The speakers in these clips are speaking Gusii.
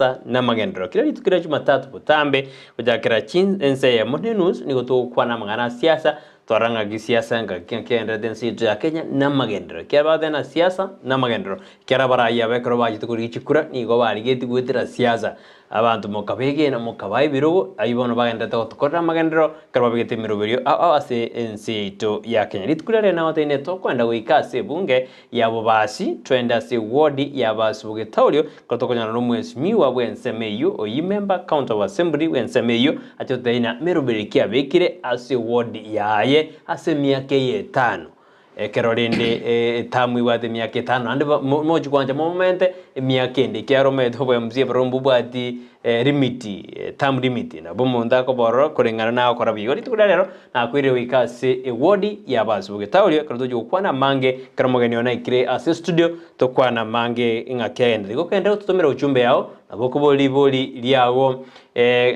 siasa na amagenderero. Kera rituko ria Jumatatu botambe gochakera chin ensa eyemo na enusu nigo togokwana amang'ana a siasa, twarora ng'aki siasa ngaki ng'aki egendererete ense yaito ya Kenya na amagenderero. Ekiagera bagoteba na siasa na amagenderero, ekiagera abarai aba ekero bachete korigia chikura nigo barigetie goetera siasa. Abanto mokabegena, mokabaa ebirogo, ayio bono bagendererete gotokorera amagenderero, ekero babegete emeroberio ao ao ase ense yaito ya Kenya. Rituko riria riria nagotebirie tokoenda goika ase ebunge ya Bobasi, twende ase ewodi ya Basi Bogetaurio, ekero tokonyora nomwesimiwa bw'ensemo eyio, oyio member county of assembly bw'ensemo eyio, ache gototebia ng'a meroberio ki abekire ase ewodi yaye ase emiaka eye etano. Ekero rende etamu ebwate emiaka etano naende mochie koancha momomente emiaka ende ekiagera omanyete oboMCA barobwo mbobwati limit, term limit nabo omonto akoba ororo koreng'ana nagokora buya. Igo rituko ria rero nakoirire goika ase eward ya Abasubugetaorio ekero togochia gokwana amange ekero omogeni one aikire ase estudio tokwane amange ng'aki agenderete. Igo kende ototomere ujumbe yao nabo okoboria ribori riago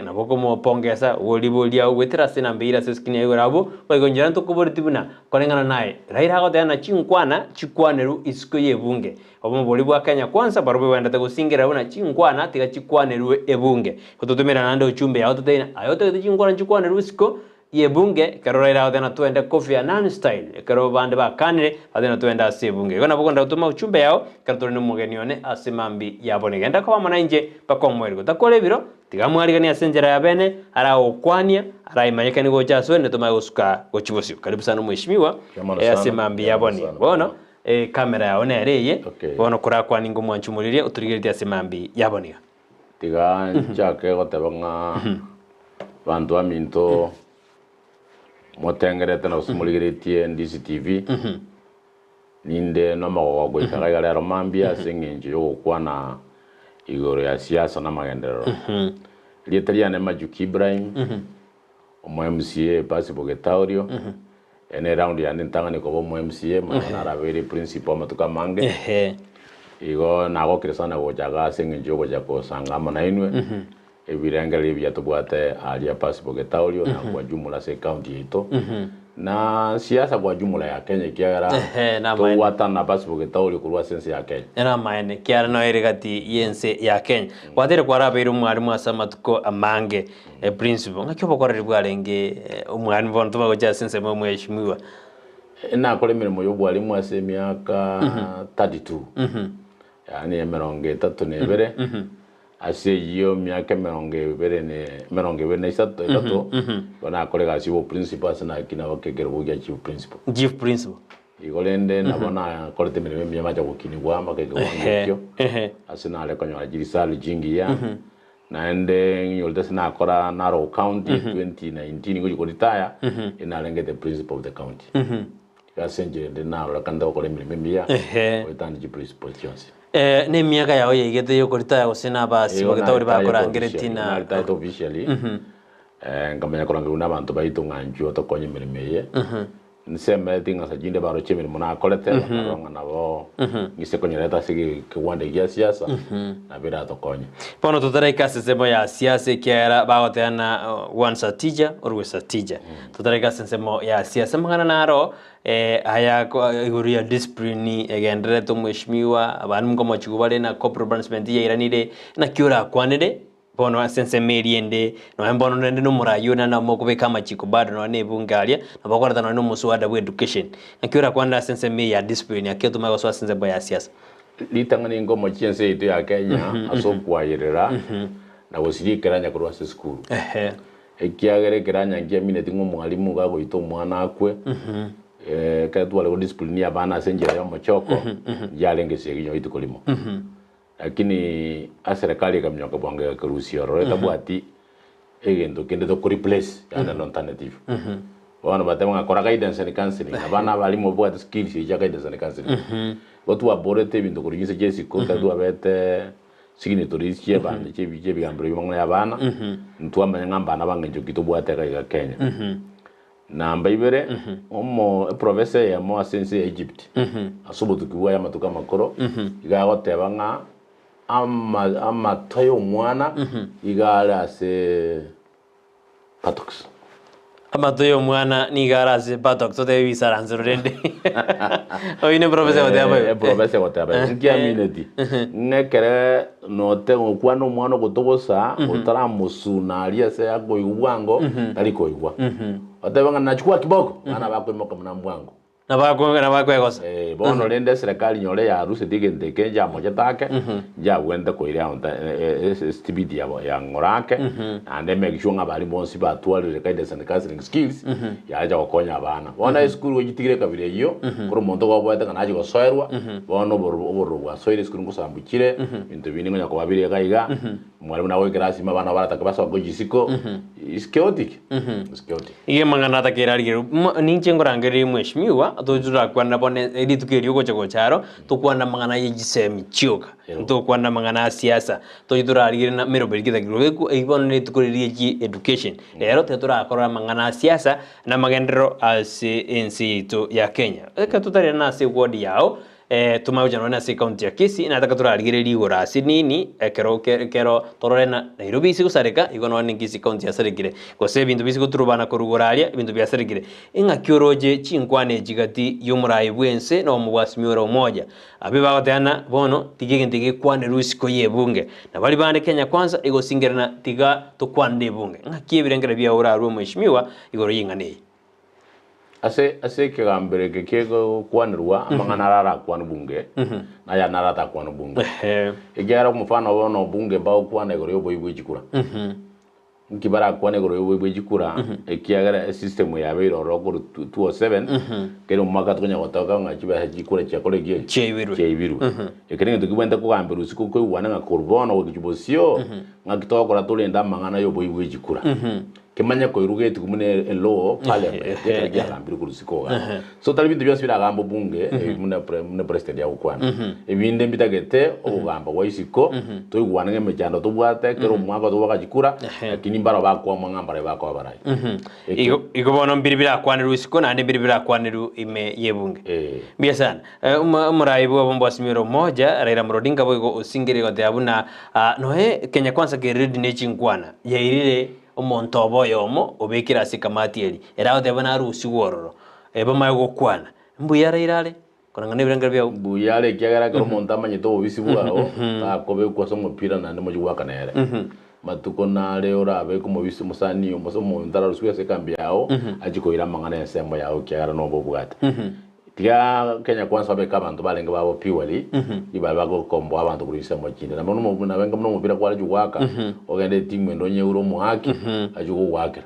Nabo okomopongesa obori boria goetera ase enamba eira ase escreen yaye igoro abwo, boigo inchera ntokoboreti buna koreng'ana naye. Raila agoteba na chinkwana chikwanerwe isiko y'ebunge. Obomo boria bwa Kenya Kwanza barobwo bwendete gosingerera buna chinkwana tiga chikwanerwe ebunge. Gototomera naende ujumbe yao totebie ng'a aye otagete chinkwana nchikwanerwe isiko y'ebunge, ekero Raila agoteba na twende Kofi Annan style, ekero bande bakanire bateba na twende ase ebunge. Igo nabo okonda gotoma ujumbe yao ekero tore nomogeni one ase mambia ya bono. Genda koba amo nainche mpaka omoerio. Gotakora ebiro, tiga mwariganie ase enchera ya bene, aragokwanie, araimanyekanie gocha asore, na tomanye gosuka gochia bosio. Karibu sana omweshimiwa Mbuya ase sana, mambia ya mbuya bono. sana. Bono ekamera yao nere eye, Okay. bono korakwanie ngomwancha omoririe otorigeretie ase mambia ya bono iga. Tiga nchake goteba ng'a banto baminto motengerete na gose morigeretie DCTV, ninde nomogogo goika iga iga rero mambia ase eng'encho yogokwana igoro ya siasa na amagenderero. Erieta riane Majuki Ibrahim, omo MCA Percy Bogetaurio, eye ne round yane entang'ani koba omo MCA, manya narabeire principal amatuko amange. Igo nagokire sana gocha igaa ase eng'encho yogocha kosanga amo nainwe, ebirengererio ebiya tobwate aria Percy Bogetaurio na kwa jumla ase ecounty yaito, na siasa kwa jumla ya Kenya ekiagera Ehe, namaene. togwatana na Percy Bogetaurio korwa ase ense ya Kenya. Namaene, ekiagera noyo ere gati y'ense ya Kenya. Gwateire kwarabeire omwalimu ase amatuko amange, eprinciple, ng'aki obokoreri bwarenge omwalimu bono toba gochia ase ensemo ya omweshimiwa? Nakora emeremo ya obwalimu ase emiaka 32, yaani emerongo etato na ebere, ase eyio emiaka emerongo ebere na emerongo ebere na isato etato, nigo nakora egasi ya oboprinciple ase nakina goika ekerogo gia chief principal. Chief principal. Igo rende nabo nakorete emeremo emiya bacha gokinigwa mpaka ekewango ekio, ase nare konyora chirisali chingiya, naende ng'inyorete ase nakora Narok County 2019 ngochia koritaya, inarengete principal of the county. Iga ase enchera ende narorekana ndagokora emeremo emiya, goetania chiprincipal chionsi. Na emiaka yao yaigete yokoritaya gose nabasi Igo bogetauria naritayete bakorangeretie officially, na naritayete officially, nkamanya korangerigwa na abanto baito ng'a inchuo tokonye emeremo eye. Nsemereti ng'a ase chinde baroche emeremo nakorete, bakarora ng'a nabo ng'ise konyereta ase ekegwanda gia siasa, nabo eratokonye. Bono totaraika ase ensemo ya siasa ekiagera bagoteba na once a teacher always a teacher. Totaraika ase ensemo ya siasa amang'ana naro aya igoro ya discipline egendererete omweshimiwa, abande nkomochigwa bare na corporal punishment yairanire, naki orakwanere Bono ase ensemo eria ende, nonya mbono rende nomoraia one nabo mokobeka amachiko bado nonya na ebunge aria, nabo okoreta nonya na omoswada bwa education. Naki orakwanere ase ensemo eye ya discipline ake otomanye gosoa ase ensemo ya siasa? Ritang'ani nkomochia ense yaito ya Kenya ase okwayerera na gosiria ekeranya korwa ase esukuru. Ekiagera ekeranya nkiamineti ng'a omwalimu iga agoita omwana akwe, ekero tware godiscipline abana ase enchera ya omochoko, yarenge esegi nyowe rituko rimo. Lakini aserekari ekaminyoka bwango egakerusia ororo etabwati egento kende toko replace yaani an alternative. Bono bateba ng'a kora guidance and counselling abana abarimu babwate skills echi chia guidance and counselling. Igo twaborete ebinto korwa chinse chia isiko ekero twabete signatories chia ebande chia ebi chia ebigambero bia amang'ana ya abana, ntwamanya ng'a mbana ba ng'encho ki tobwate iga iga Kenya. Namba ibere, omo eprofesa eyemo ase ense ya Egypt, ase obotuki bwaye amatuko amakoro, iga agoteba ng'a ama amato y'omwana iga are ase buttocks. Amato ya omwana nigo are ase paddock totebe bisaransero rende. Oyio ne professor goteba Eh, igo. professor goteba igo. Nki amineti? Ng'a ekere note gokwana omwana ogotogosa, otaramosuna aria ase akoigwa bwango, tari koigwa. Otebe ng'a nachukua kiboko, abana bakoimoka buna mbwango. Nabakwegosa. Eh, bono rende eserekari nyore yaruseti egento eke nchiamochete ake, nchiabwenerete koira esibidi yabo yang'ora ake, naende emake sure ng'a abarimu bonsi batwarire guidance and counselling skills, yacha gokonya abana. Bono esukuru gochitigire ekabira eyio, kore omonto igo oboete ng'a nachia gosoerwa, bono obororo obororo bwasoire esukuru ngosambu chire, ebinto binde ngonya koba bire iga iga, Mwalimu nagoikera ase ime abana baratake basoke gochia isiko, is chaotic, is chaotic. Iga amang'ana atakere arigereru. Mo- Ninche nkorangererie mweshimiwa, toche torakwana bono rituko erio ogocha gocha aro, tokwane amang'ana ye chisemi chioka, ntokwane amang'ana a siasa, toche torarigererie na meroberi getagirwe gobekwa, eyio bono rituko riria rie education. Rero tiga torakorora amang'ana a siasa, na amagenderero ase ense yaito ya Kenya. Ekero totarerana ase eward yao, Tomanye gocha nonye ase ecounty ya Kisii, nataka torarigererie igoro ase nini, ekero ke ekero torore na Nairobi ase gosareka, igo nonye Kisii county yasarekire, gose ebinto bise goturubana korwa igoro aria, ebinto biasarekire. Ing'aki oroche chinkwana echi gati y'omorai bw'ense na omobwasimi ore omoja? Abwo bagotebana bono tiga egento eke gekwanerwe isiko y'ebunge. Na baria bande Kenya Kwanza egosingerana tiga tokwanere ebunge. Ng'aki ebirengererio biao orarue mweshimiwa igoro y'eng'ana eye? Ase ase ekegambero eke kegokwanerwa amang'ana ara arakwanwe bunge, na ayande naro atakwanwe bunge. Ekiagera omofano bono bunge mbagokwana igoro y'oboibi bwe chikura. Nki barakwane igoro y'oboibi bwe chikura, ekiagera esystem yabeire ororo korwa 2007, kera omwaka tokonya gotoka ng'a chibesa chikura chiakorire ki? Chiaibirwe. Chiaibirwe. Eke negento kebwenerete kogamberwa isiko koigwane ng'a korwa bono goika bosio, ng'aki togokora torende amang'ana y'oboibi bwe chikura. Kemanye koiruga etuko buna elaw parliament ekero kiagambirwe korwa isiko igaa. So tari binto bionsi biragambwe bunge ebi buna pre buna president agokwana. Ebinde mbitagete okogamba gwa isiko toigwane ng'a emechando tobwate kera omwaka tobwaka chikura lakini mbaro bakoamua ng'a mbaria bakoba abarai. Ekio. Igo igo bono mbiri birakwanerwe isiko naende mbiri birakwanerwe ime y'ebunge. Eh. Mbuya sana. Omorai bw'obombosimi ore omoja, Raila Amolo Odinga boigo osingereire goteba buna noe Kenya Kwanza kere ready ne chinkwana yairire omonto obo oyomo obekire ase ekamati eria ere agoteba buna arusigwe ororo bamanye gokwana. Mbuya Raila are koreng'ana nebirengererio biao? Mbuya are ekiagera ekero omonto amanyete obobisi bwao takobekwa ase omopira naende mochie goakana ere. Matuko nare orabeke omobisi omosani omonto ararusigwe ase ekambi yao achie koira amang'ana ensemo yao ekiagera nobe obwate. Tiga Kenya Kwanza babeke abanto barenge babo purely ribaga bagokomboa abanto korwa ensemo chinde. Nabo nomo nabe buna omopira kware goaka ogende etimu ende onyeure omoaki achie gogoakera.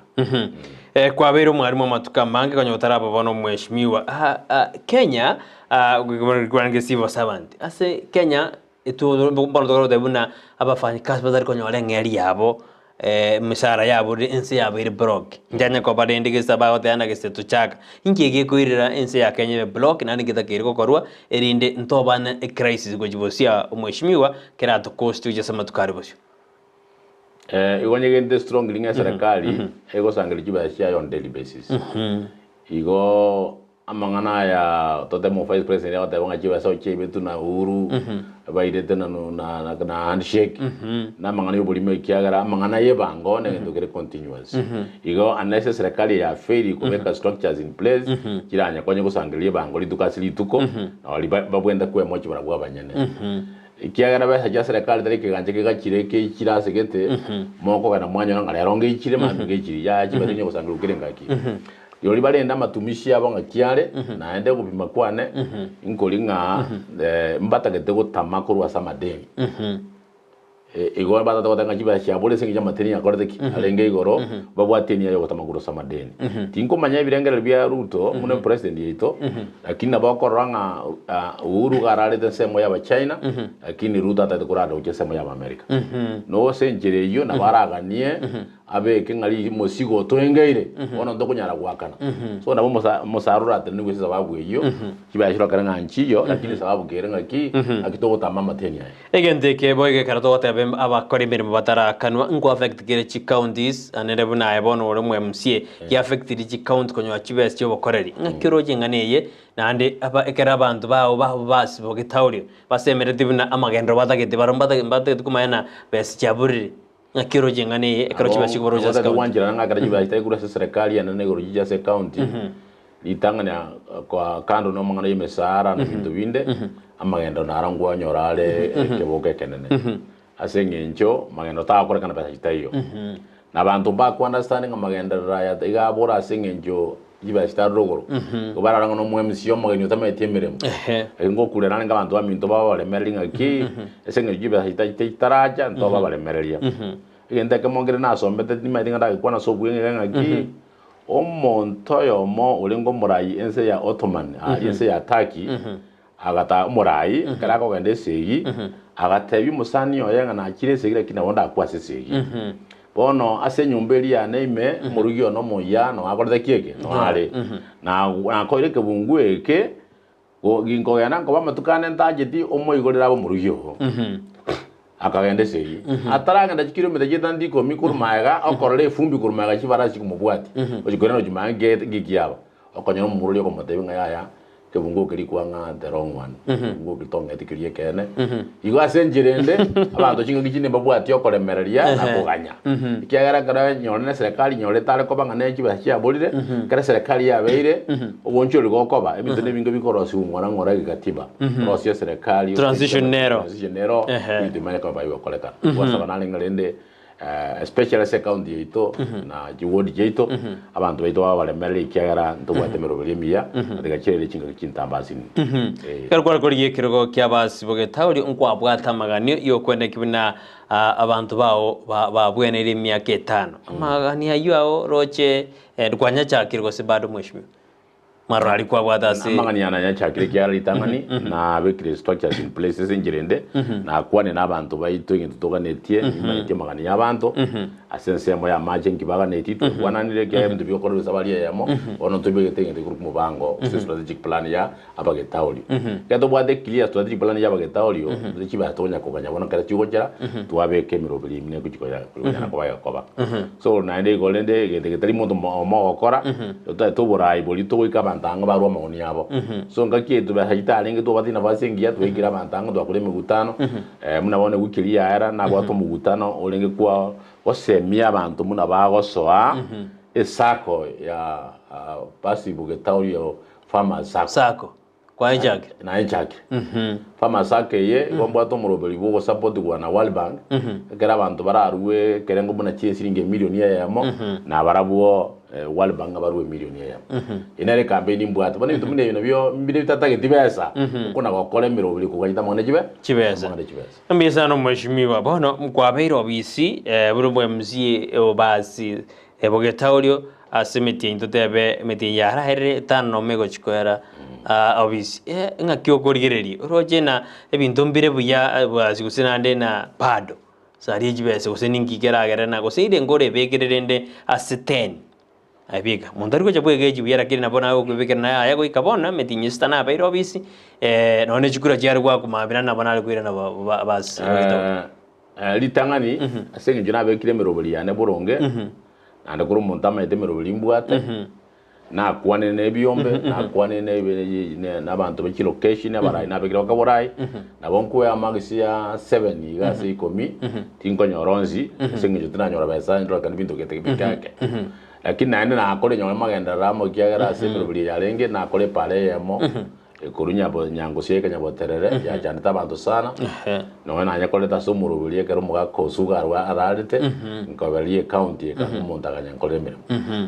Eh, kwabeire omwalimu amatuko amange konya otaraba bono omweshimiwa. Ah, ah, Kenya ah, kwarenge civil servant. Ase Kenya Eto bono tokore goteba buna abafanyikazi batari konyora eng'eria yabo emeshahara yabo ere ense yabeire broke. Nchanye koba rende gese bagoteba na gese tochaka. Inki egekoirera ense ya Kenya ebe broke naende getakeire gokorwa erinde ntobane ecrisis gochia bosio aa omweshimiwa keratocost gochia ase amatuko are bosio. Igo nyegente strongly ng'a eserekari egosangereria chibesa chiaye on daily basis. Igo Amang'ana aya toteme o vice president agoteba ng'a chibesa ochiaibetwe na Uhuru, bairete na na na handshake, na amang'ana ya oborimo ekiagera amang'ana ya ebango na egento kere continuous. Igo unless eserekari eye yafaili kobeka structures in place, chiranye konye gosangereria ebango rituko ase rituko, nari babwenerete koemochia barabwo abanyene. Ekiagera besa chia serekari tari ekegancha kegachire keichire ase gete, mokogenda mwanyora ng'a rero ngeichire mambia ngeichire, yaya chibesa onye gosangerwa kere ngaki. Rirorio barende amatumishi abo ng'aki are, naende ogopima kwane nkori ng'a mbatagete gotama korwa ase amadeni. Igo batagete goteba ng'a chibesa chiabore ase eng'encho amateni akorete ki? Arenge igoro, babwate enia y'ogotama korwa ase amadeni. Tinkomanya ebirengererio bia Ruto buna epresident yaito, lakini nabo okorora ng'a Uhuru iga ararete ensemo y'Abachina, lakini Ruto atagete korara gochia ensemo y'Abaamerika. Nose enchera eyio nabo araganie Abeke ng'a omosigo otoengeire, bono ntokonyara goakana. So nabo omosara oratenenigwe ase esababu eyio, chibesa chirorekane ng'a nchiyo, lakini esababu kere ng'aki, ng'aki togotamba amateni aya. Egento eke boigo ekero togoteba abakora emeremo batarakanwa nko affect kere chicounties anere buna aye bono ore omo MCA gi affectiri chicounty konyora chibesa chiobokoreri ng'aki oroche eng'ana eye naende aba ekero abanto bao basibogete aorio basemeretie buna amagenderero batagete barobwo mbatagete komanya na besa chiaborire. Ng'aki oroche eng'ana eye ekero chibesa chikobarwa gocha ase Nabo county? gwancherana ng'a ekero chibesa chitari korwa ase eserekari enene igoro chiche ase ecounty, ritang'ani kwa kando na amang'ana ya emesaara na ebinto binde, amagendo naro nkwanyora are ekeboko ekenene. Ase eng'encho magendo tagokorekana besa chitaiyo. Na abanto mbako understand ng'a magenderero aya iga abora ase eng'encho chibesa chitarure rogoro. Igo barara ng'a nomo MC omogeni otamanyeti emeremo. Lakini ngokurera narenge abanto baminto babaremererie ng'aki ase eng'encho chibesa chitaracha ntobabaremereria. Egento ekemo nkere nasomete timanyeti ng'a ndagekwana ase obweng'e iga ng'aki, omonto oyomo orenge omorai ense ya Ottoman aria ense ya Turkey, Agata omoraai, ekero akogenda esegi, agatebia omosani oye ng'a nachire esegi lakini nabo ndakwe ase esegi. Bono ase enyomba eria yane ime, omorugi one omuya noe akorete ki eke? Noe are. Na nakoire ekebunguo eke, go ginkogenda nkoba amatuko ane ntacheti, omoigorere abe omorugi oo. Akagenda esegi. Ataragenda chikilomita chietano ikomi korwa magega, okorora efumbi korwa magega chibarasi chikomobwatia. Gochia koirana gochia magega nge ngeki aba. Okonyora omomura oria okomotebia ng'a yaya, ekebunguo keria kwang'a the wrong one. Ekebunguo keria tong'eti keria ekeene. Igo ase enchera ende, abanto chingaki chinde mbabwati okoremereria na koganya. Ekiagera ekero nyore na eserekari nyore etare koba ng'a ne chibesa chiaborire, ekero eserekari yabeire, oboonchoreri gokoba, ebinto nebinge bikorosiwa ng'ora ng'ora egekatiba. Orosie eserekari, Transition nero. Transition nero, ebinto bimanye koba bigokorekana. Gwasaba narenge rende especially ase ecounty yaito na chiward chiaito, abanto baito babaremereri ekiagera ntobwate emeroberi emiya, na tiga chiaire chingaki chintambe ase inwe. Eh. Ekero kware korigia ekerogo ki'abasi b'egetaorio nkwabwate amaganio y'okweneki buna abanto bao babweneire emiaka etano. Amaganio ayio ao roche kwanyachakire gose bado mweshimiwa? Maroro kwabwate ase. Amang'ana aya nayachakire ekiagera ritang'ani nabekire structures in place ase enchera ende, nakwane nabanto baito egento toganetie, nimanyeti amang'ana y'abanto, ase ensemo y'amache nki baganetie, twekwananire ekiagera ebinto bigokorerwa esabari eyemo, bono ntobegete egento ekorokwa omobango gose strategic plan ya abagetaorio. Ekero tobwate clear strategic plan ya abagetaorio, chibesa tokonya koganya bono ekero chigochera, twabeka emeroberi ime negochi konyara koba egokoba. So naende igo rende egento getari monto omo ogokora, totaete oborai boria togoika abanto ang'e barwe amaoni abo. So engaki eye tobesa chitarenge twabwate nafasi engiya twaikire abanto ang'e twakora emegutano, buna bono ewiki eria yaera nabwate omogutano orenge kwa gosemia abanto buna bagosoa esacco ya Passive Getaorio Farmers Sacco. Sacco. Kwaenchakire. Naenchakire. Farmers Sacco eye igo mbwate omoroberi bwa ogosapotigwa na World Bank, ekero abanto bararue ekerengo buna chie esiringi emilioni eyemo, na barabwo World Bank barue emilioni eyemo. Eye nere ecampaign mbwate. Bono ebinto buna ebi nabio mbire bitatageti besa, okona gokora emeroberi koganyete amang'ana chibe Chibesa. amang'ana chibesa. Mbuya sana omweshimiwa. Bono nkwabeire obisi buna omo MCA obasi Bogetaorio ase emetienyi totebe emetienyi yaraerire etano nomo egochi koera obisi ng'aki okorigereria oroche na ebinto mbire buya bwasi gose naende na bado saria chibesa gose ninki keragere na gose ere nkorebekere rende ase ten aye beka monto tari gocha bwegechi buya lakini nabo naye okoebekera naye aya goika bono emetienyi esita nabeire obisi nonya ne chikura chiare goakumambera nabo nare koirana basi Bogetaorio. Ritang'ani, ase engencho nabekire emeroberi yane boronge, naende korwa omonto amanyete emeroberi mbwate, nakwanire na ebiombe, nakwanire na ebi- ne- na abanto be chilocation, abarai nabekire bakaborai, nabo nkoe amagisi ya seven iga ase ikomi, tinkonyora onsi, ase eng'encho tinanyora besa ndorokane binto gete bike ake. Lakini naende nakore nyore magenderero amo ekiagera ase emeroberi eye yarenge, nakore epara eyemo. Ekorwa nyabo nyangusia eke nyaboterere yachandete abanto sana, nonya nanye koreta ase omoroberi ekero omogaka osuga arwa ararete, nkobereria ecounty eka omonto akanya nkorera emeremo.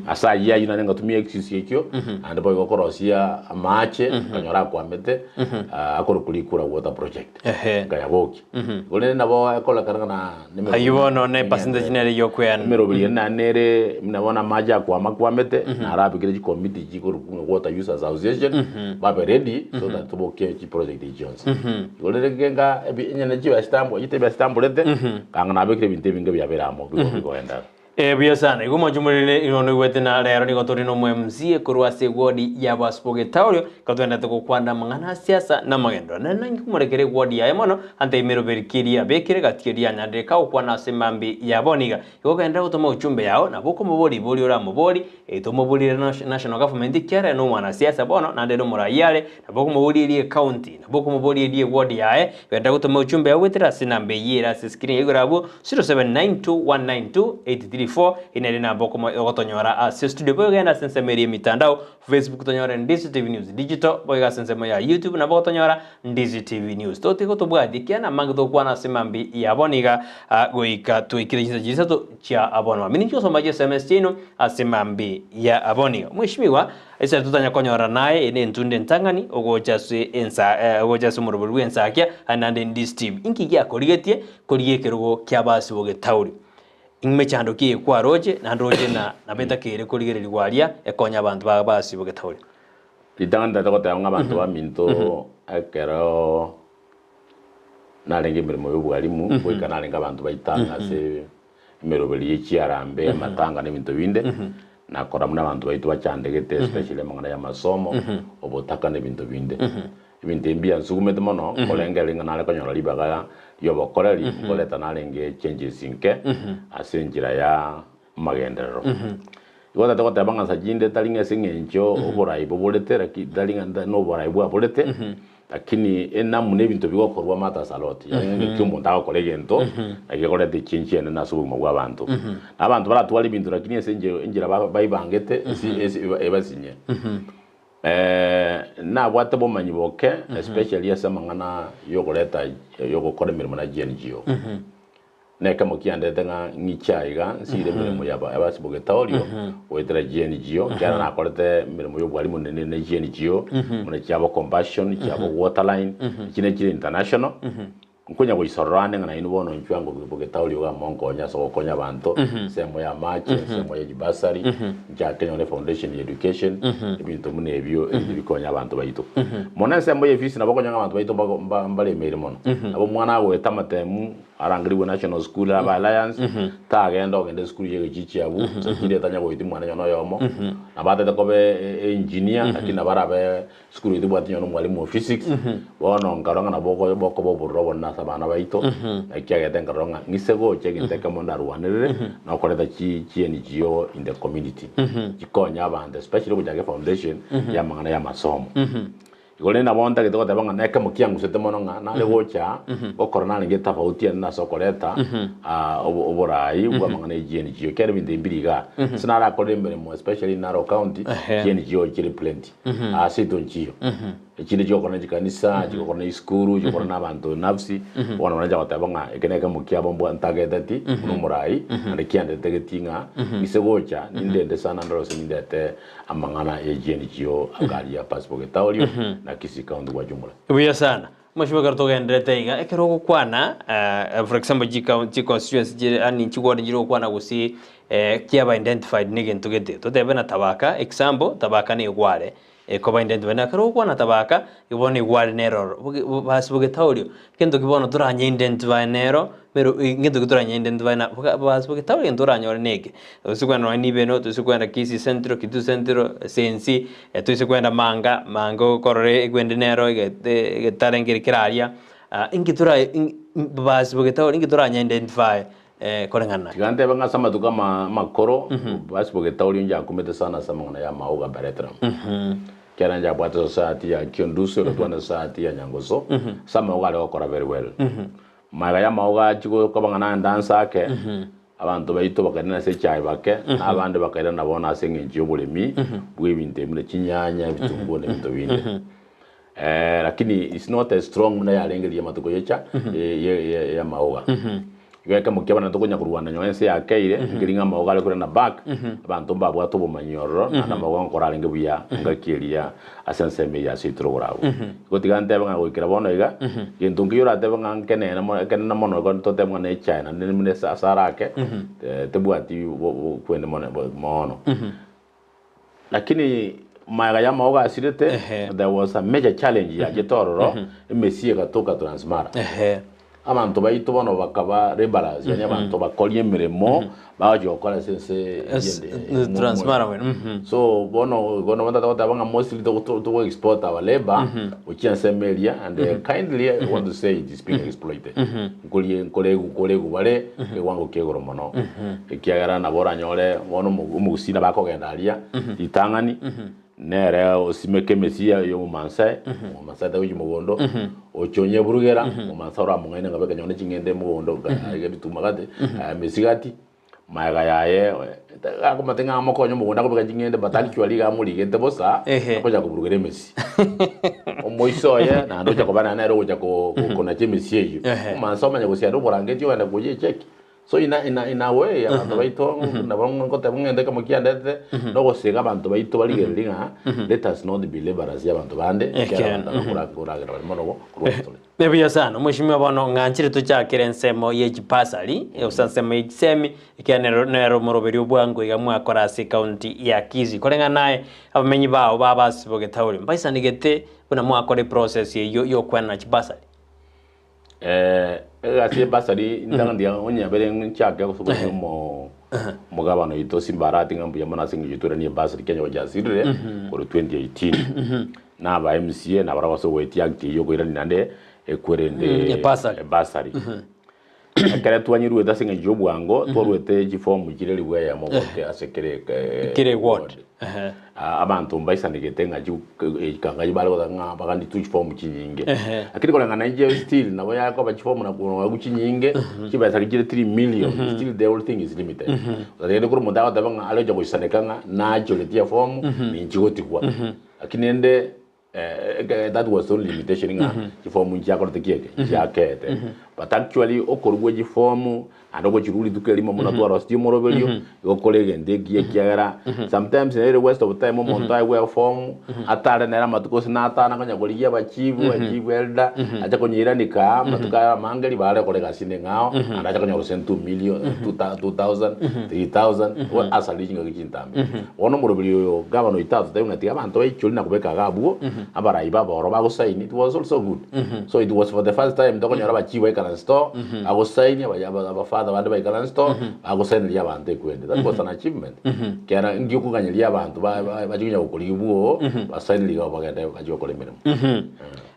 Ase ayio ayio naende ngatumia excuse ekio, naende boigo korosia amache, nkanyora akwamete, akorokwa Rikura water project, nkayabokia. Igo rende nabo ekorekana ng'a na. Ayio bono ne percentage nere y'okweana. Emeroberi ere naende nere buna bono amache akwama akwamete, narabekire chikomiti chikorokwa ng'a Water Users Association, babe ready so that tobokie chiproject echi chionsi. Igo rende genga ebi enyene chibesa chitambo chitebia chitamborete, kanga nabekire ebinto ebinge biabeire amo bigo bigoenderera. Eh, buya sana. Igo mwanche morere ino noigwete na rero nigo tore na omo-MC korwa ase eward ya Basubogetaorio, igo twendete gokwana amang'ana a siasa na amagenderero. Nere nange komorekera eward yaye mono, ante emeroberi ki eria abekire gati eria anyarire kagokwana ase mambi ya bono iga. Igo genderera gotoma ujumbe yao, nabo okomoboria riborio oramoborie, Tomoborire national government ekiagera ere nomwanasiasa bono naende ere omoraia are, nabo okomoboria eria ecounty, nabo okomoboria eria eward yaye, genda gotoma ujumbe yao goetera ase enamba eyio ere ase escreen ya igoro abwo, 0792192834, eyio nere enamba okomo ogotonyora ase studio. Boigo genda ase ensemo eria emitandao, Facebook tonyore Ndizi TV News Digital, boigo ase ensemo ya YouTube nabo ogotonyora Ndizi TV News. Totige gotobwatia ekiagera namange togokwana ase mambia ya bono iga goika twaikire chinsa chisato chia bono. Mambia ninche gosoma chiSMS chiaino ase mambia ya bono iga. Mweshimiwa, ase totanya konyora naye eye nentunda entang'ani ogocha ase ensa ogocha ase omorobori bw'ensakia aye naende Ndizi TV. Inki giakorigetie korigia ekerogo kia basi bogetauri? Imechando ki eye kwaroche naende roche na nabo etakeire korigererigwa aria ekonya abanto ba basi bogetauri? Ritang'ani ntagete goteba ng'a abanto baminto ekero narenge emeremo ya obwalimu, goika narenge abanto baitano ase emeroberi ye chiarambe, amatanga na ebinto binde, nakora buna abanto baito bachandegete especially amang'ana ya amasomo, obotaka na ebinto binde. Ebinto ebi mbiansugumete mono, korengereria ng'a nare konyora ribaga riobokoreri, nkoreta narenge changes nke ase enchera ya amagenderero. Igo tari goteba ng'a nsa chinde tari ng'a ase eng'encho oborai boborete laki tari ng'a nta noborai bwaborete, lakini enamuna ebinto bigokorwa matters a lot. Yaani ng'a ng'aki omonto agokora egento, naki gekoreta echange enene ase obogima bwa abanto. Na abanto baratware ebinto lakini ase enchera enchera ba baibangete esi esi ebasinye. Nabwate obomanyi boke especially ase amang'ana yokoreta yogokora emeremo na GNGO. Nekemo kiandete ng'a ng'iche aiga nsire emeremo ya abasibogetaorio goetera GNGO, ekiagera nakorete emeremo y'obwarimu nene ne GNGO, buna chiabo Compassion, chiabo Waterline, echi nechire international, nkonya goisorora ande ng'a nainwe bono inchwe ango bogetaorio iga monkonye ase ogokonya abanto, ensemo ya amache, ensemo ya chibasari, nchake nonye foundation ya education, ebinto buna ebio ebinto bikonya abanto baito. Mono ensemo ya efisi nabo okonyora ng'a abanto baito mbago mba mbaremeire mono. Nabo omwana agoeta amatemu, Arangerigwe National School abe Alliance, tagenda ogende esukuru ya egechichi abwo, gose chinde tanya goitia mwana onye noyomo. Nabo atete koba engineer, lakini nabo arabe esukuru eyio tebwati onye nomwalimu o physics, bono nkarora ng'a nabo oko bokoba obororo obonene ase abana baito, naki kiagete nkarora ng'a ng'ise gocha egento ekemo ndarwanerere, nokoreta chi chi NGO in the community, chikonye abanto especially ogochaka efoundation ya amang'ana ya amasomo. Igo rende nabo ntagete goteba ng'a nekemo kiangusete mono ng'a nare gocha gokora narenge etafauti ende ase okoreta oborai bw'amang'ana e GNGO ekiagera ebinto ebi mbiri igaa. Ase narakorere emeremo especially in Narok County, GNGO chire plenty. Ase intwe nchiyo. Echinde chigokora ne chikanisa, chigokora ne chisukuru, chigokora na abanto nafsi, bono nacha goteba ng'a eke nekemo kiabo mbwa ntageteti buna omorai, naende kiandetegeti ng'a ng'ise gocha nindende sana ndore gose nindete Amang'ana ye GNGO akaria Pascal Getaorio na Kisii County kwa jumla. Buya sana. Mheshimiwa ekero togenderete iga, ekero ogokwana for example chi constituency chire yaani chi ward chire ogokwana gose kiaba identified na egento gete. Totebe na Tabaka example, Tabaka na egware ekoba identified. Na ekero ogokwana Tabaka, igo bono egware nere ororo. Basi Getaorio, egento ki bono toranye identify nero, Mero ngento ki toranye identify na basi bogetabo egento oranyore neke. Toise kwenda nonye Nibeno, toise kwenda Kisii Central, Kitui Central, Sensi, toise kwenda Manga, Manga okorora egwende nero egete egetare nkere kere aria, inki tora basi bogetabo inki toranye identify koreng'ana naye. Tiga ntebe ng'a ase amatuko ama amakoro, basi bogetaorio njakumete sana ase amang'ana ya amaoga Baretram. Ekiagera njabwate society ya Kiondusu, egatwana society ya Nyangoso, ase amaoga are gokora very well. Magega y'amauga achia koba ng'a naende anse ake, abanto baito bakairana ase echae bake, na abande bakairana bono ase engencho y'oboremi bw'ebinto ebi buna chinyanya, ebitunguo na ebinto binde. Lakini it's not as strong buna yarenge riria amatuko yecha y'amauga. Igo ekemo kiabo naende tokonya korwana nonye ense yakeire, nkeri ng'a amauga are korana back, abanto mbabwate obomanyi ororo, naende amauga nkora arenge buya engaki eria ase ensemo eye ase oitoro koragwo. Igo tiga ntebe ng'a goikera bono iga, gento nkiya oratebe ng'a nkenene mono ekenene mono igo totebe ng'a nechae naende buna ase ase arake, tebwati kwende mono moono. Lakini magega y'amauga asirete, there was a major challenge yachete ororo, emesie egatoka Transmara. Abanto baito bono bakaba labourers, yaani abanto bakoria emeremo bagochia gokora ase ense Ase- eyende eh, Transmara bwene, mhm. So bono igo nabo ntagete goteba ng'a mostly togo to togo export our labour gochia ensemo eria and kindly I want to say it is being exploited. Nkorie nkoregu nkoregu bare ekewango kia igoro mono ekiagera nabo oranyore bono omo omogusii nabo akogenda aria ritang'ani Nere osimeke emesia y'omomansae, omomansae tagochia mogondo, oche onyeburugera, omomansae oramong'aine ng'a beka nyone ching'ende mogondo aiga ebituma gati, emesi gati, magega yaye akomate ng'a amokonye omogondo akobeka ching'ende but actually iga amorigete bosa, Ehe. akocha koburugera emesi. Omoisa oye naende ocha koba naende nere ogocha ko- ko- konacha emesi eyio. Ehe. Omomansae omanye gose aria oborangeti ogende koyia echeki. So in a, in a, in a way abanto baito nabo ngoteba ng'a egento ekemo kiandetete nogosega abanto baito barigererie ng'a let us not be labourers ya abanto bande ekiagera abanto aba kora- koragera bare mono korwa ase tore. Buya sana omweshimiwa bono ng'anchire tochakere ensemo ye chibasari gose ensemo ye chisemi ekiagera nero nero omoroberi obwango iga mwakora ase ecounty ya Kisii. Koreng'ana naye abamenyi bao babasibogete aore mbaisanegete buna mwakora eprocess eywo ya okwenana chibasari. Egasi y'ebasari ntang'ani onye abere nchake gose gochia omo omogabana oito Simba Arati ng'a mbuya mono ase eng'encho tweranie ebasari Kenya gochia asirire korwa 2018. Na aba MCA nabarabwo ase ogoetia act eyio okoirania naende ekwerende Ebasari. ebasari. Ekere twanyeruete ase eng'encho ya obwango, twaruete chifomu chire elifu eyemo goika ase kera eke Kera eward. ward. Abanto mbaisanegete ng'a kanga bare goteba ng'a bagani tu chifomu chinyinge. Lakini koreng'ana inche still nabo yakoba chifomu na korwa chinyinge, chibesa chire 3 million, still the whole thing is limited. Otagete korwa omonto agoteba ng'a are gocha goisaneka ng'a nachoretie efomu, ninchi gotigwa. Lakini rende That was the only limitation ng'a chifomu nchiakorete ki eke nchiakete but actually okorwa gwe chifomu naende ogochirwa rituko erimo buna twarosirie omoroberio igo kore egento ekiya ekiagera sometimes nere waste of time omonto aegwe efomu atare nere amatuko gose na atano akonya korigia abachifu achifu elder ache konyeiranika aa amatuko aya amange ribaga riakora egasi ende eng'ao naende ache konyora gose 2 million 2000 3000 asarire chingaki chintambe. Bono omoroberi oyo gavana oito atotebia ng'a tiga abanto baichore na kobeka iga abwo, abarai b'abaoro bagosaini, it was also good. So it was for the first time tokonyora abachief baikaranse store, bagosaini, aba- aba- abafather bande baikaranse store, bagosaineria abanto ekwende. That was an achievement. Ekiagera nki okoganyeria abanto ba- ba- bachie konya gokorigia bwoo, basainerie iga bagende bachie gokora emeremo.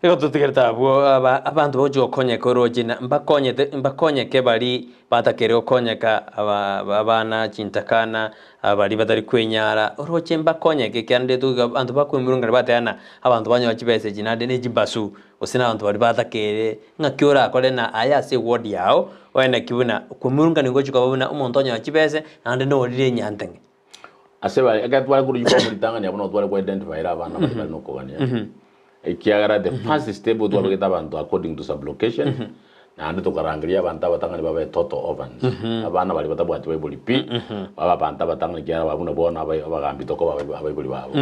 Igo totigerete abwo aba abanto bagochia gokonyeka oroche na mbakonyete mbakonyeke baria batakere gokonyeka aba abana chintakana Abaria batari kwenyara oroche mbakonyeke, ekiagera toigo abanto bakwemurungania bateba ng'a abanto banyora chibesa echi naende ne chibasu, gose na abanto baria batakere, ng'aki orakore na aye ase eward yao, oe naki buna kwemurungania ngochia koba buna omonto onyora chibesa naende norire enyanteng'e. Ase bare, ekero tware korwa riko ritang'ani abwo nabo tware ko identify abana baria bare nokogania, ekiagera the first step twabegete abanto according to sublocation, Naende tokarangeria abanto abatang'ani babe total orphans, abana baria batabwati baibori pi, babe abanto abatang'ani ekiagera abwo buna bono abagambi tokoba abaibori babo.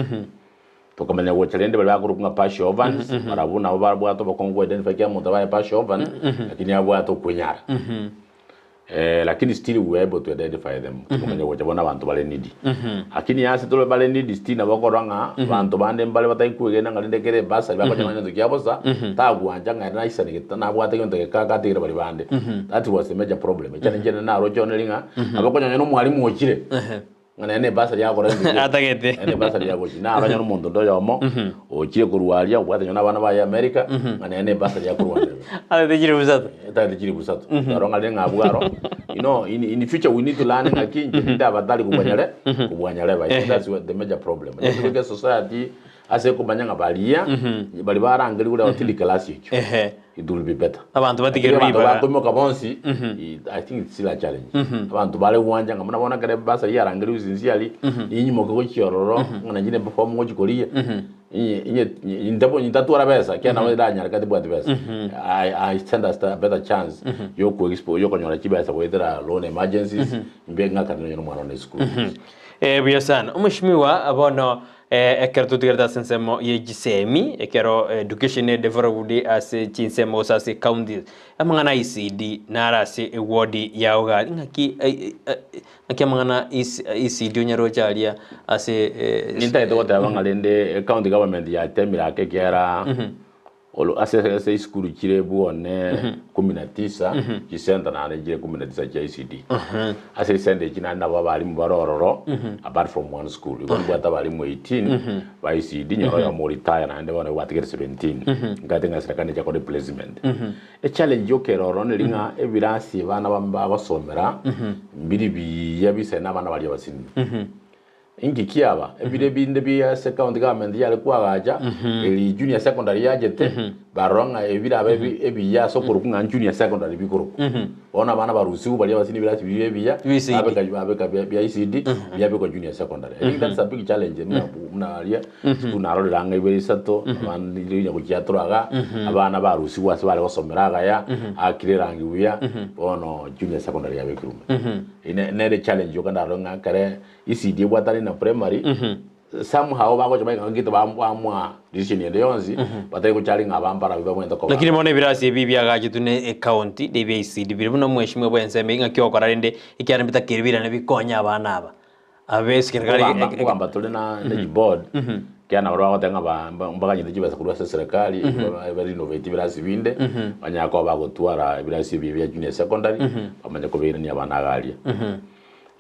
Tokamanya gocha rende baria bakorokwa ng'a partial orphans, barabwo nabo babwate obokong'u bwa identify ekiagera omonto abaye partial orphan, lakini abwate okwenyara. Lakini still we were able to identify them, tokamanya gocha bono abanto bare needy. Lakini ase tore bare needy still nabo okorora ng'a abanto bande mbare batari kwegena ng'a rende kere ebasari bakonya ng'a egento kia bosa, tagwancha ng'a ere naisanegete nabwate egento geke agatigera baria bande. That was the major problem. Ekiagera inche naroche one ring'a nabo okonya onye na omwalimu ochire. Ng'a nere nebasari yagokora gento ki? Atagete. Nere nebasari yagochia. Narora onye omonto onde oyomo, ochire korwa aria, obwate onye nabana baye America, ng'a nere nebasari yakorwanerera. Atagete chilifu isato. Etagete chilifu isato. Aro ng'a rende ng'a abwo aro, you know, in, in future we need to learn ng'aki inche ninde abatari kobua nyare, kobua nyarebe. I think that's where the major problem. Onye togoika esociety ase ekomanya ng'a baria, baria barangerigwe rero tindi class ekio. Ehe. It will be better. Abanto batige Lakini abanto ribaga. bakoimoka bonsi, I think it's still a challenge. Abanto bare gwancha ng'a buna bono ekero ebasari yarangerigwe sincerely, ninyimoke gochia ororo, ng'a nainche ne perform ngochia korigia, inye inye intabo intatwara besa, ekiagera nabo eranyareka tibwati besa. I I stand as a better chance yoko expo yokonyora chibesa goetera loan emergencies, mbe ng'akane nonye na omwana one eschool fees. Buya sana. Omweshimiwa bono Ekero totigarete ase ensemo ye chisemi, ekero education e developed ase chinsemo gose ase counties, amang'ana a ECD naro ase eward ya Ogari ng'aki ng'aki amang'ana ECD onyaroche aria ase Nintagete goteba ng'a rende ecounty government yatemire ake ekiagera. Oro ase ase isukuru chire bwone kumi na tisa, chisenta naende chire kumi na tisa chia ECD. Ase chisenta echi naende nabo abalimu bare ororo apart from one school. Igo nibwate abalimu 18 ba ECD, nyora oyomo oretire naende bono gwatigire 17. Nkagete ng'a serikali necha kore replacement. Echallenge yoka ere ororo neri ng'a ebirasi abana bame bagosomera mbiri biya bisaine na abana baria abasinini. Inki kiaba? Ebiro ebinde bia ase county government yare koagacha, eri junior secondary yachete, barora ng'a ebi birabe ebi- ebiya ase okorokwa ng'a junior secondary bikorokwa. Bono abana barusigwe baria abasini ebirasi biria ebiya, Bia ECD. babeka babeka bia bia ECD, biabekwa junior secondary. I think that's a big challenge buna buna aria, sukuru narorire ang'e ibere isato, abana riria gochiatorwa iga, abana barusigwe ase bare gosomera agaya, akire erangi buya, bono junior secondary yabekirwe ime. Ine nere challenge yoka ndarore ng'a ekere ECD ebwatane na primary, somehow bagocha baika ng'a gete bamwa decision ende yonsi, batari gochari ng'a aba mbarabi babwenerete koba. Lakini bono ebirasi ebi biagachetwe ne ecounty na ebia ECD bire buna omweshimiwa bwa ensemo eyio ng'aki ogokora rende ekiagera mbitakeire birane bikonye abana aba abe eserekari Nkogamba nkogamba tore na na chiboard, ekiagera nabo bagoteba ng'a ba mba mbaganyete chibesa korwa ase eserekari, ba renovate ebirasi binde, banyare koba bagotwara ebirasi ebi bia junior secondary, bamanye kobairania abana iga aria.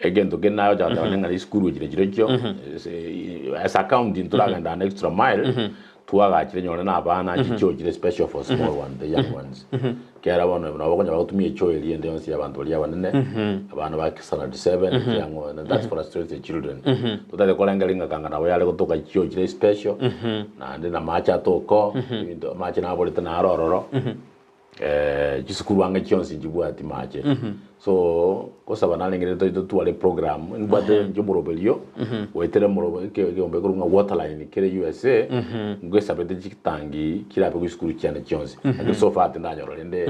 Egento kende nagocha goteba ng'a esukuru echi nachirochio ase account ntoragenda an extra mile twagachire nyore na abana chichoo chire special for small ones the young ones kera bono nabo okonyora bagotumia echoo eria ende yonsi ya abanto baria abanene abana ba standard seven ekiang'o and that's frustrates the children totari korengereria ng'a kanga nabo yare gotoka chichoo chire special naende na amache atoka oo ebinto amache naborete naro ororo. Chisukuru ang'e chionsi nchibwati mache so gosaba narenge rende totware program nibwate inche omoroberio goetera omorobe ekeombe ekorokwa ng'a waterline kere USA ngoesabete chitangi chirabe chisukuru chiane chionsi lakini so far tindanyora rende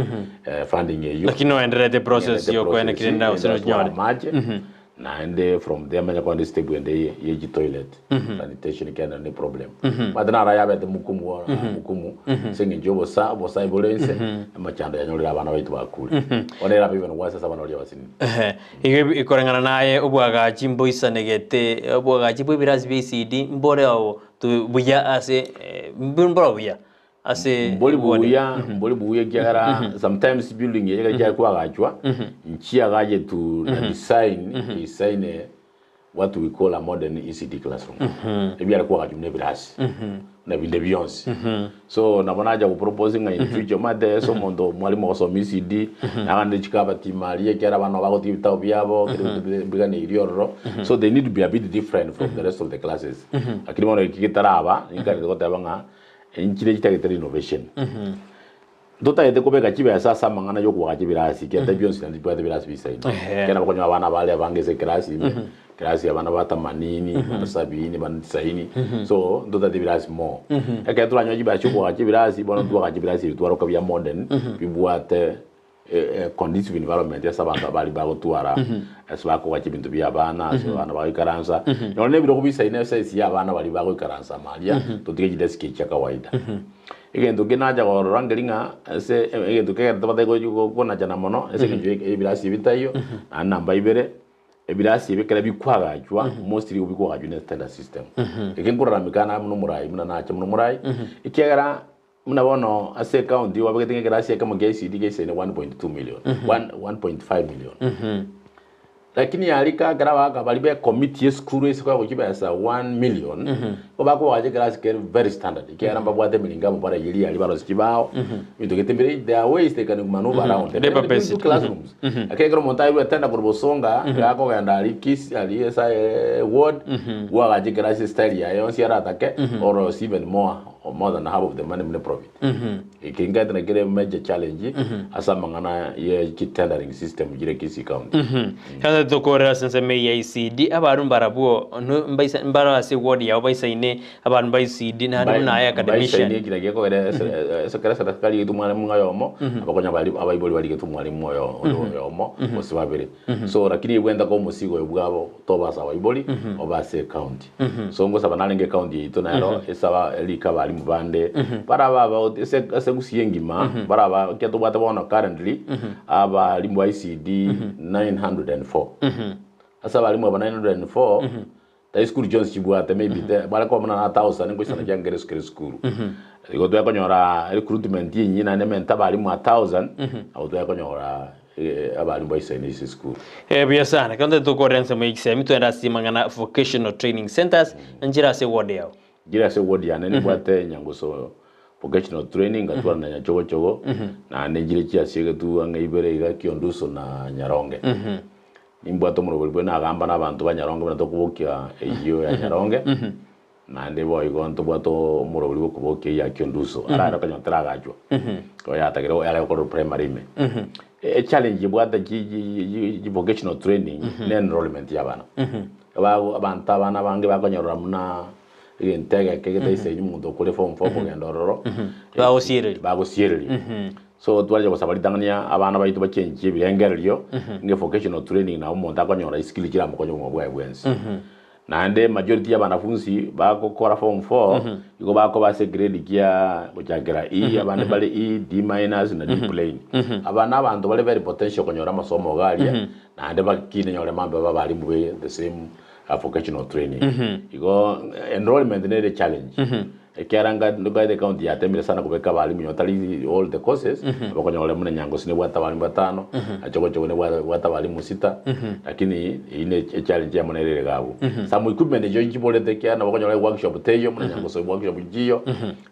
funding eywo. Lakini noendererete process Ng'endererete yokoenda process, kende ng'endererete gose twara nonyore. amache Naende from there manya kogenda estep ende ye chitoilet sanitation ekiagera ne problem. Omanyete naro ayabete mokumu bono mokumu ase eng'encho ya obosa obosae bore inse amachando yanyorire abana baito bakure. Bono erabe even worse ase abana baria abasinini. Ehe, igo ekoreng'ana naye obwagachi mboisanegete, obwagachi bwa ebirasi bia ECD mbore oo buya ase mboro buya ase Mbori ward. buya mbori buya ekiagera sometimes building eye ekero chiare koagachwa nchiagachetu na design design what we call a modern ECD classroom ebiare koagachwa buna ebirasi na binde bionsi so nabo nacha go propose ng'a in future omanyete ase omonto omwalimu ogosoma ECD nagande chikabati ime aria ekiagera abana nabo bagotiga ebitabu biabo kera ebinto bire mbiganeiri ororo so they need to be a bit different from the rest of the classes lakini bono eki getaraba ninkarete goteba ng'a Inchire chitagete renovation. Ntotagete kobeka chibesa ase amang'ana y'okoagacha ebirasi, ekiagera bionsi naende bibwate ebirasi bisaine. Ekiagera nabo okonyora abana bare abange ase ekerasi ime, ekerasi abana ba themanini, bana sabini, bana tisaini, so ntotagete ebirasi more. Ekero toranyore chibesa chi'okoagacha ebirasi, bono ntwagache ebirasi ebi twaroka bia modern, bibwate conducive environment ase abanto abari bagotwara ase bakogacha ebinto bia abana ase abana bagoikaransa nonye na ebirogo bisaine esize ya abana baria bagoikaransa amo aria totige chidesk echi chia kawaida. Egento kende nacha korora nkeri ng'a ase egento kegerete batari konachana mono ase eng'encho ya ebirasi ebi bitaiyo naende namba ibere ebirasi ebi ekero bikwagachwa mostly nigo bikwagachwa ne standard system. Eke nkorarameka naye buna omorai buna nacha buna omorai ekiagera Buna bono ase ecounty wabegete ng'a ekerasi ekemo kia ECD geisaine 1.2 million, 1.5 million. Lakini yarika ekero abagaka baria be committee esukuru ase koegwa chibesa 1 million, nigo bakoagacha ekerasi kere very standard ekiagera mbabwate emeringamo baraiyerie aria barosie chibao, ebinto gete mbire there are ways they can maneuver around. Labour They build based. classrooms. Lakini ekero omonto airwe etenda korwa Bosonga, iga akogenda aria Kisii aria ase ward, bwagacha ekerasi estyle yaye yonsi aratake, orosie even more. Or more than half of the money mune profit. Eke nkaete na kere major challenge ase amang'ana ye chi tendering system chire Kisii County. Sasa tokorera ase ensemo eye ya ECD, abaru mbarabwo no mbaisa mbaro ase ward yabo baisaine abandu ba ECD naende buna aye academician. Mbaisaine ekina gekogera ase ekero eserekari yaito omwalimu ng'a oyomo, abakonya bari abaibori barigete omwalimu oyo oyomo gose babere. So lakini ebwenerete koba omosigo oyo bwabo toba ase abaibori obe ase ecounty. So ngosaba narenge ecounty yaito nero esaba erike abalimu bande baraba about ase ase gusii engima baraba ekiagera tobwate bono currently abalimu ba ECD 904. Ase abalimu aba 904. Tari sukuru chionsi chibwate maybe te bare koba buna na thousand ngoisana kiangere ase kera esukuru. Igo twekonyora recruitment enyinyi naende emente abalimu a thousand, nabo twekonyora abalimu baisaine ase esukuru. Buya sana. Ekero ntagete tokorera ensemo ya chisemi twende ase amang'ana vocational training centers nchire ase eward yao. Nchire ase eward yane nibwate Nyangusu vocational training ngatwara na Nyachogochogo naende nchire chiasiegetwe ang'e ibere iga Kionduso na Nyaronge. Nimbwate omorobori bwe nagamba nabanto ba Nyaronge buna tokobokia eyio ya Nyaronge, naende boigo ntobwate omorobori bw'okobokia eyio ya Kionduso, arare okonyora teragachwa, igo yatagere yare gokorerwa primary ime. Echallenge ebwate chi chi chi vocational training ne enrollment ya abana. Bago abanto abana abange bakonyorora buna egento egeke getaisaini omonto okore form four kogenda ororo, Bagosiereria. bagosiereria. So twarenge gosaba ritang'ani abana baito bachenchie ebirengererio, ng'a vocational training nabo omonto akonyora chiskill chiramokonye obogima bwaye bwensi. Naende majority ya abanafunsi bagokora form four, igo bakoba ase egrade kia gochakera E, abande bare E, D minus na D plain. Aba na abanto bare very potential konyora amasomo iga aria, naende bakine nyore mambia babe abalimu be the same vocational training. Igo enrollment nere echallenge. Ekiagera nkaete ecounty yatemire sana kobeka abalimu nonye tari all the courses, abakonyora buna Nyangosi nebwate abalimu batano, na Chogochogo nebwate abalimu sita, lakini eyio ne echallenge eyemo nere ere iga abwo. Some equipment echio nchiborete ekiagera nabo okonyora workshop teiyo, buna Nyangosi workshop nchiyo,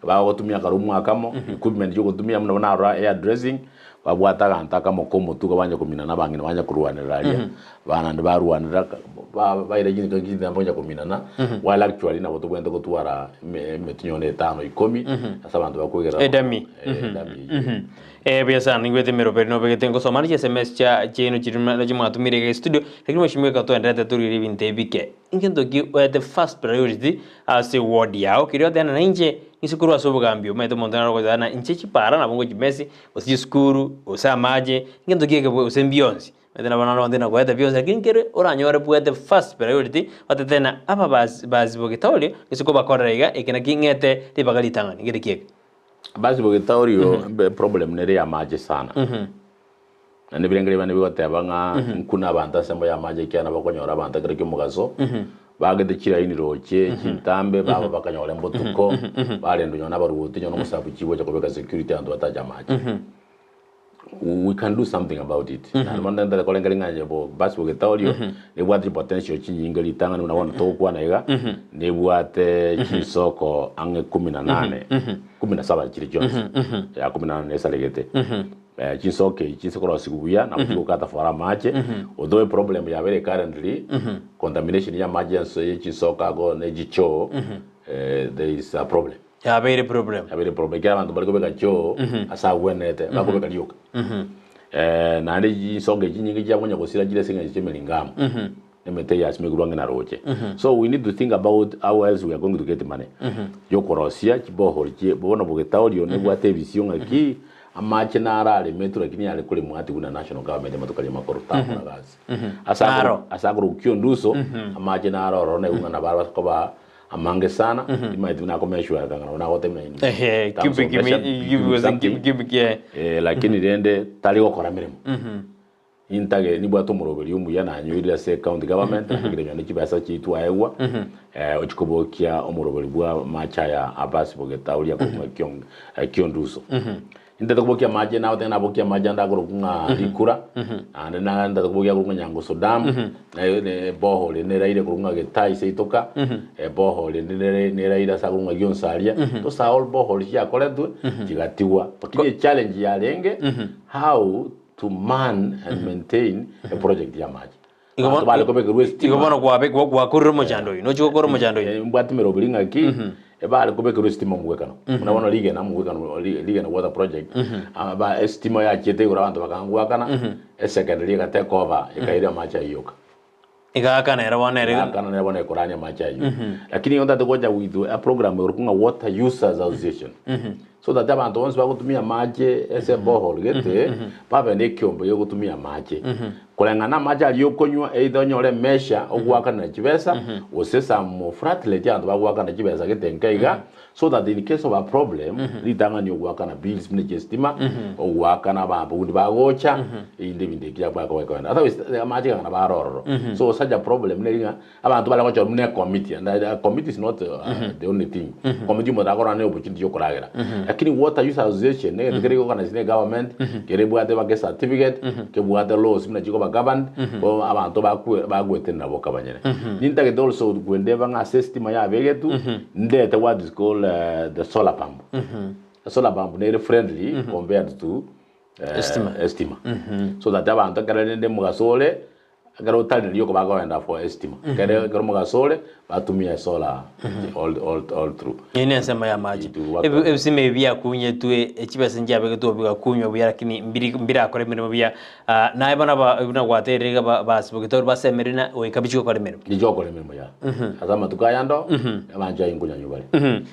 bagotumia akaroom akamo, equipment chiogotumia buna narora hair dressing, babwate aganto akamo ka omotwe banya kominana abang'ina banya korwanerera aria, abana naende barwanera ba- baira chinto chintambe banya kominana, while actually nabo tobwenerete gotwara eme- emetwe nonye na etano ikomi, ase abanto bakoigerera Edami. Eh, edami eyio. Eh, buya sana nigwete emeroberi nobegete ngosoma ne chiSMS chia chiaino chiria nachi mwatumire iga estudio, lakini mweshimiwa ekero twaenderete torigereria ebinto ebike. Ngento ki oete first priority ase eward yao keria oteba nainche inse korwa ase obogambi omanyete omonto naro ogocha na inche chipara nabo ngochimesi, gose chisukuru, gose amache, ngento ki eke gose mbionsi. Omanyete nabo naro onde nakoete bionsi lakini nkere oranyore bwete first priority otete na aba basi basi bogetaorio gose kobakorera iga eke naki ng'ete ribaga ritang'ani ngere ki eke. Basi bogetaorio problem nere ya amache sana. Naende ebirengererio biane bigoteba ng'a nkuna abanto ase embo y'amache ekiagera nabo okonyora abanto ekero ki'omogaso, baagete chiraini roche chintambe, baba bakanyora embotuko, barendwa nonye na abaruoti nonye na omosabu chigocha kobeka security abanto batache amache. We can do something about it. Naende bono ntari korengereria ng'a onye bo basi bogetaorio, nebwate chipotential chinyinge ritang'ani buna bono togokwana iga, nebwate chinsoko ang'e kumi na nane, kumi na saba chire chionsi, ya kumi na nane nesaregete. Chinsoke echi chikorosiwa buya nabo chigokata for amache, although eproblem yabere currently, contamination ya amache ense ye chinsoke ago ne chichoo, there is a problem. Yabeire problem. Yabeire problem ekiagera abanto mbari kobeka choo ase agwenerete, bakobeka rioka. Naende chinsoke echi chinyinge chiakonya gosira chire ase eng'encho chi'emeringamo, emete yasimekirwe ang'e na roche. So we need to think about how else we are going to get money yokorosia chibohori chie bono bogetaorio nebwate ebisio ng'aki amache naro aremetwe lakini are koremwa ati buna national government amatuko aria amakoro takora gasi. Ase akoro Naro. ase akorokwa kionduso amache naro ororo naigwe ng'a nabo are koba amange sana timanyeti buna akomeshwa kang'ana buna agotebia in Ehe, terms of cubic measure, cubic cubic something. cubic eh. Eh, lakini rende tari gokora meremo. Intagete nibwate omoroberi omuya nanyoirire ase county government nabekire nonye ne chibesa chitwaegwa ochia kobokia omoroberi bwa amache aya Abasi Bogeta oria akorokwa ng'a Kionduso. Intagete kobokia amache nagoteba nabokia amache ande akorokwa ng'a Rikura naende ntagete kobokia akorokwa ng'a Nyangusu Dam na eborehole ende neraire korokwa ng'a Getai Seitoka, eborehole ende neraire ase akorokwa ng'a Gionsaria. Those are all boreholes chiakoretwe chigatigwa. Lakini echallenge yarenge how To man and maintain a project y'amache. Igo Abanto bo- bare kobekerwa Igo esitima. bono kwabe gwa- gwakorire omochando oyo, nochi gokora omochando oyo. Eh, mbwate emeroberi ng'aki, ebare kobekerwa esitima omogwekano. Buna bono rigena omogwekano rigena water project, aba esitima yachiete igoro abanto bakanga goakana, esecondary ega take over ekaira amache ayio yoka. Egaakana ere bono ere. Egaakana nere bono ekorania amache ayio. Lakini igo ntate gocha with a program ekorokwa ng'a Water Users Association. So that abanto bonsi bagotumia amache ase eborehole gete, babe na ekiombe gegotumia amache. Koreng'ana amache aria okonywa either onyore emesha ogoakanera chibesa, gose some flatlet abanto bagoakana chibesa gete nke iga, so that in case of a problem, ritang'ani ogoakana bills buna chia estima, ogoakana ababundi bagocha, erinde ebinto ebi biakoba bikogenda. Otherwise amache gang'ana bare ororo. So such a problem neri ng'a Abanto bare gochorwa buna ecommittee and a committee is not the only thing. Committee omonto akorora ne opportunity ya okoragera. Lakini water use association negento kere organized ne government, kere ebwate mpaka ecertificate, kebwate laws buna chikoba governed, bo abanto bakwe bagwetenena boka abanyene. Nintagete also kwendeba ng'a ase estima yabegetwe, ndete what is called the solar pump. Solar pump nere friendly compared to Estima. estima. So that abanto ekero rende omogaso ore, Ekero otari nario okoba kogenda for estima. Ekero ekero omogaso ore, batumia esolar all, all, all through. Eye nensemo y'amache. Itu waka- Ebi- Ebisima ebi biakunyetwe, echibesa nchiabegetwe bigakunywa buya lakini mbiri mbirakora emeremo buya. Ah, naye bono aba buna gwaterire iga ba- basibogete ore basemerie na goika bichie gokora emeremo. Ndiche gokora emeremo ya. Ase amatuko aya ando, abanche aye nkonyanywa bare.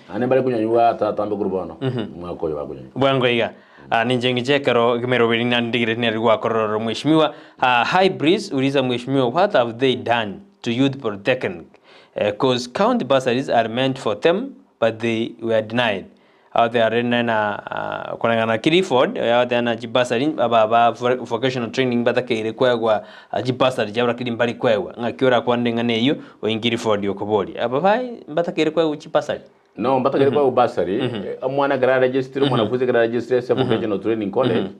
Naende mbare konyanywa atatambe korwa bono, omwaka oyo bakonyanywa. Bwango iga. Ah, ninche ng'iche ekero emeroberi nandigire neri gwakorora oro mheshimiwa. Ah, hi Brice, uliza mheshimiwa what have they done to youth polytechnic eh, cause county bursaries are meant for them but they were denied. Agotebi rende na ah, koreng'ana na Clifford, oyo agoteba na chibursary aba ba vocational training batakeire koegwa ah, chibursary chiabo lakini mbari koegwa. Ng'aki orakwane ring'ana eyio, oyo Clifford okoboria. Aba baye mbatakeire koegwa chibursary. No, mbatagete koegwa bursary, omwana ekero aregistire, omwanafunzi ekero aregistire ase vocational training college,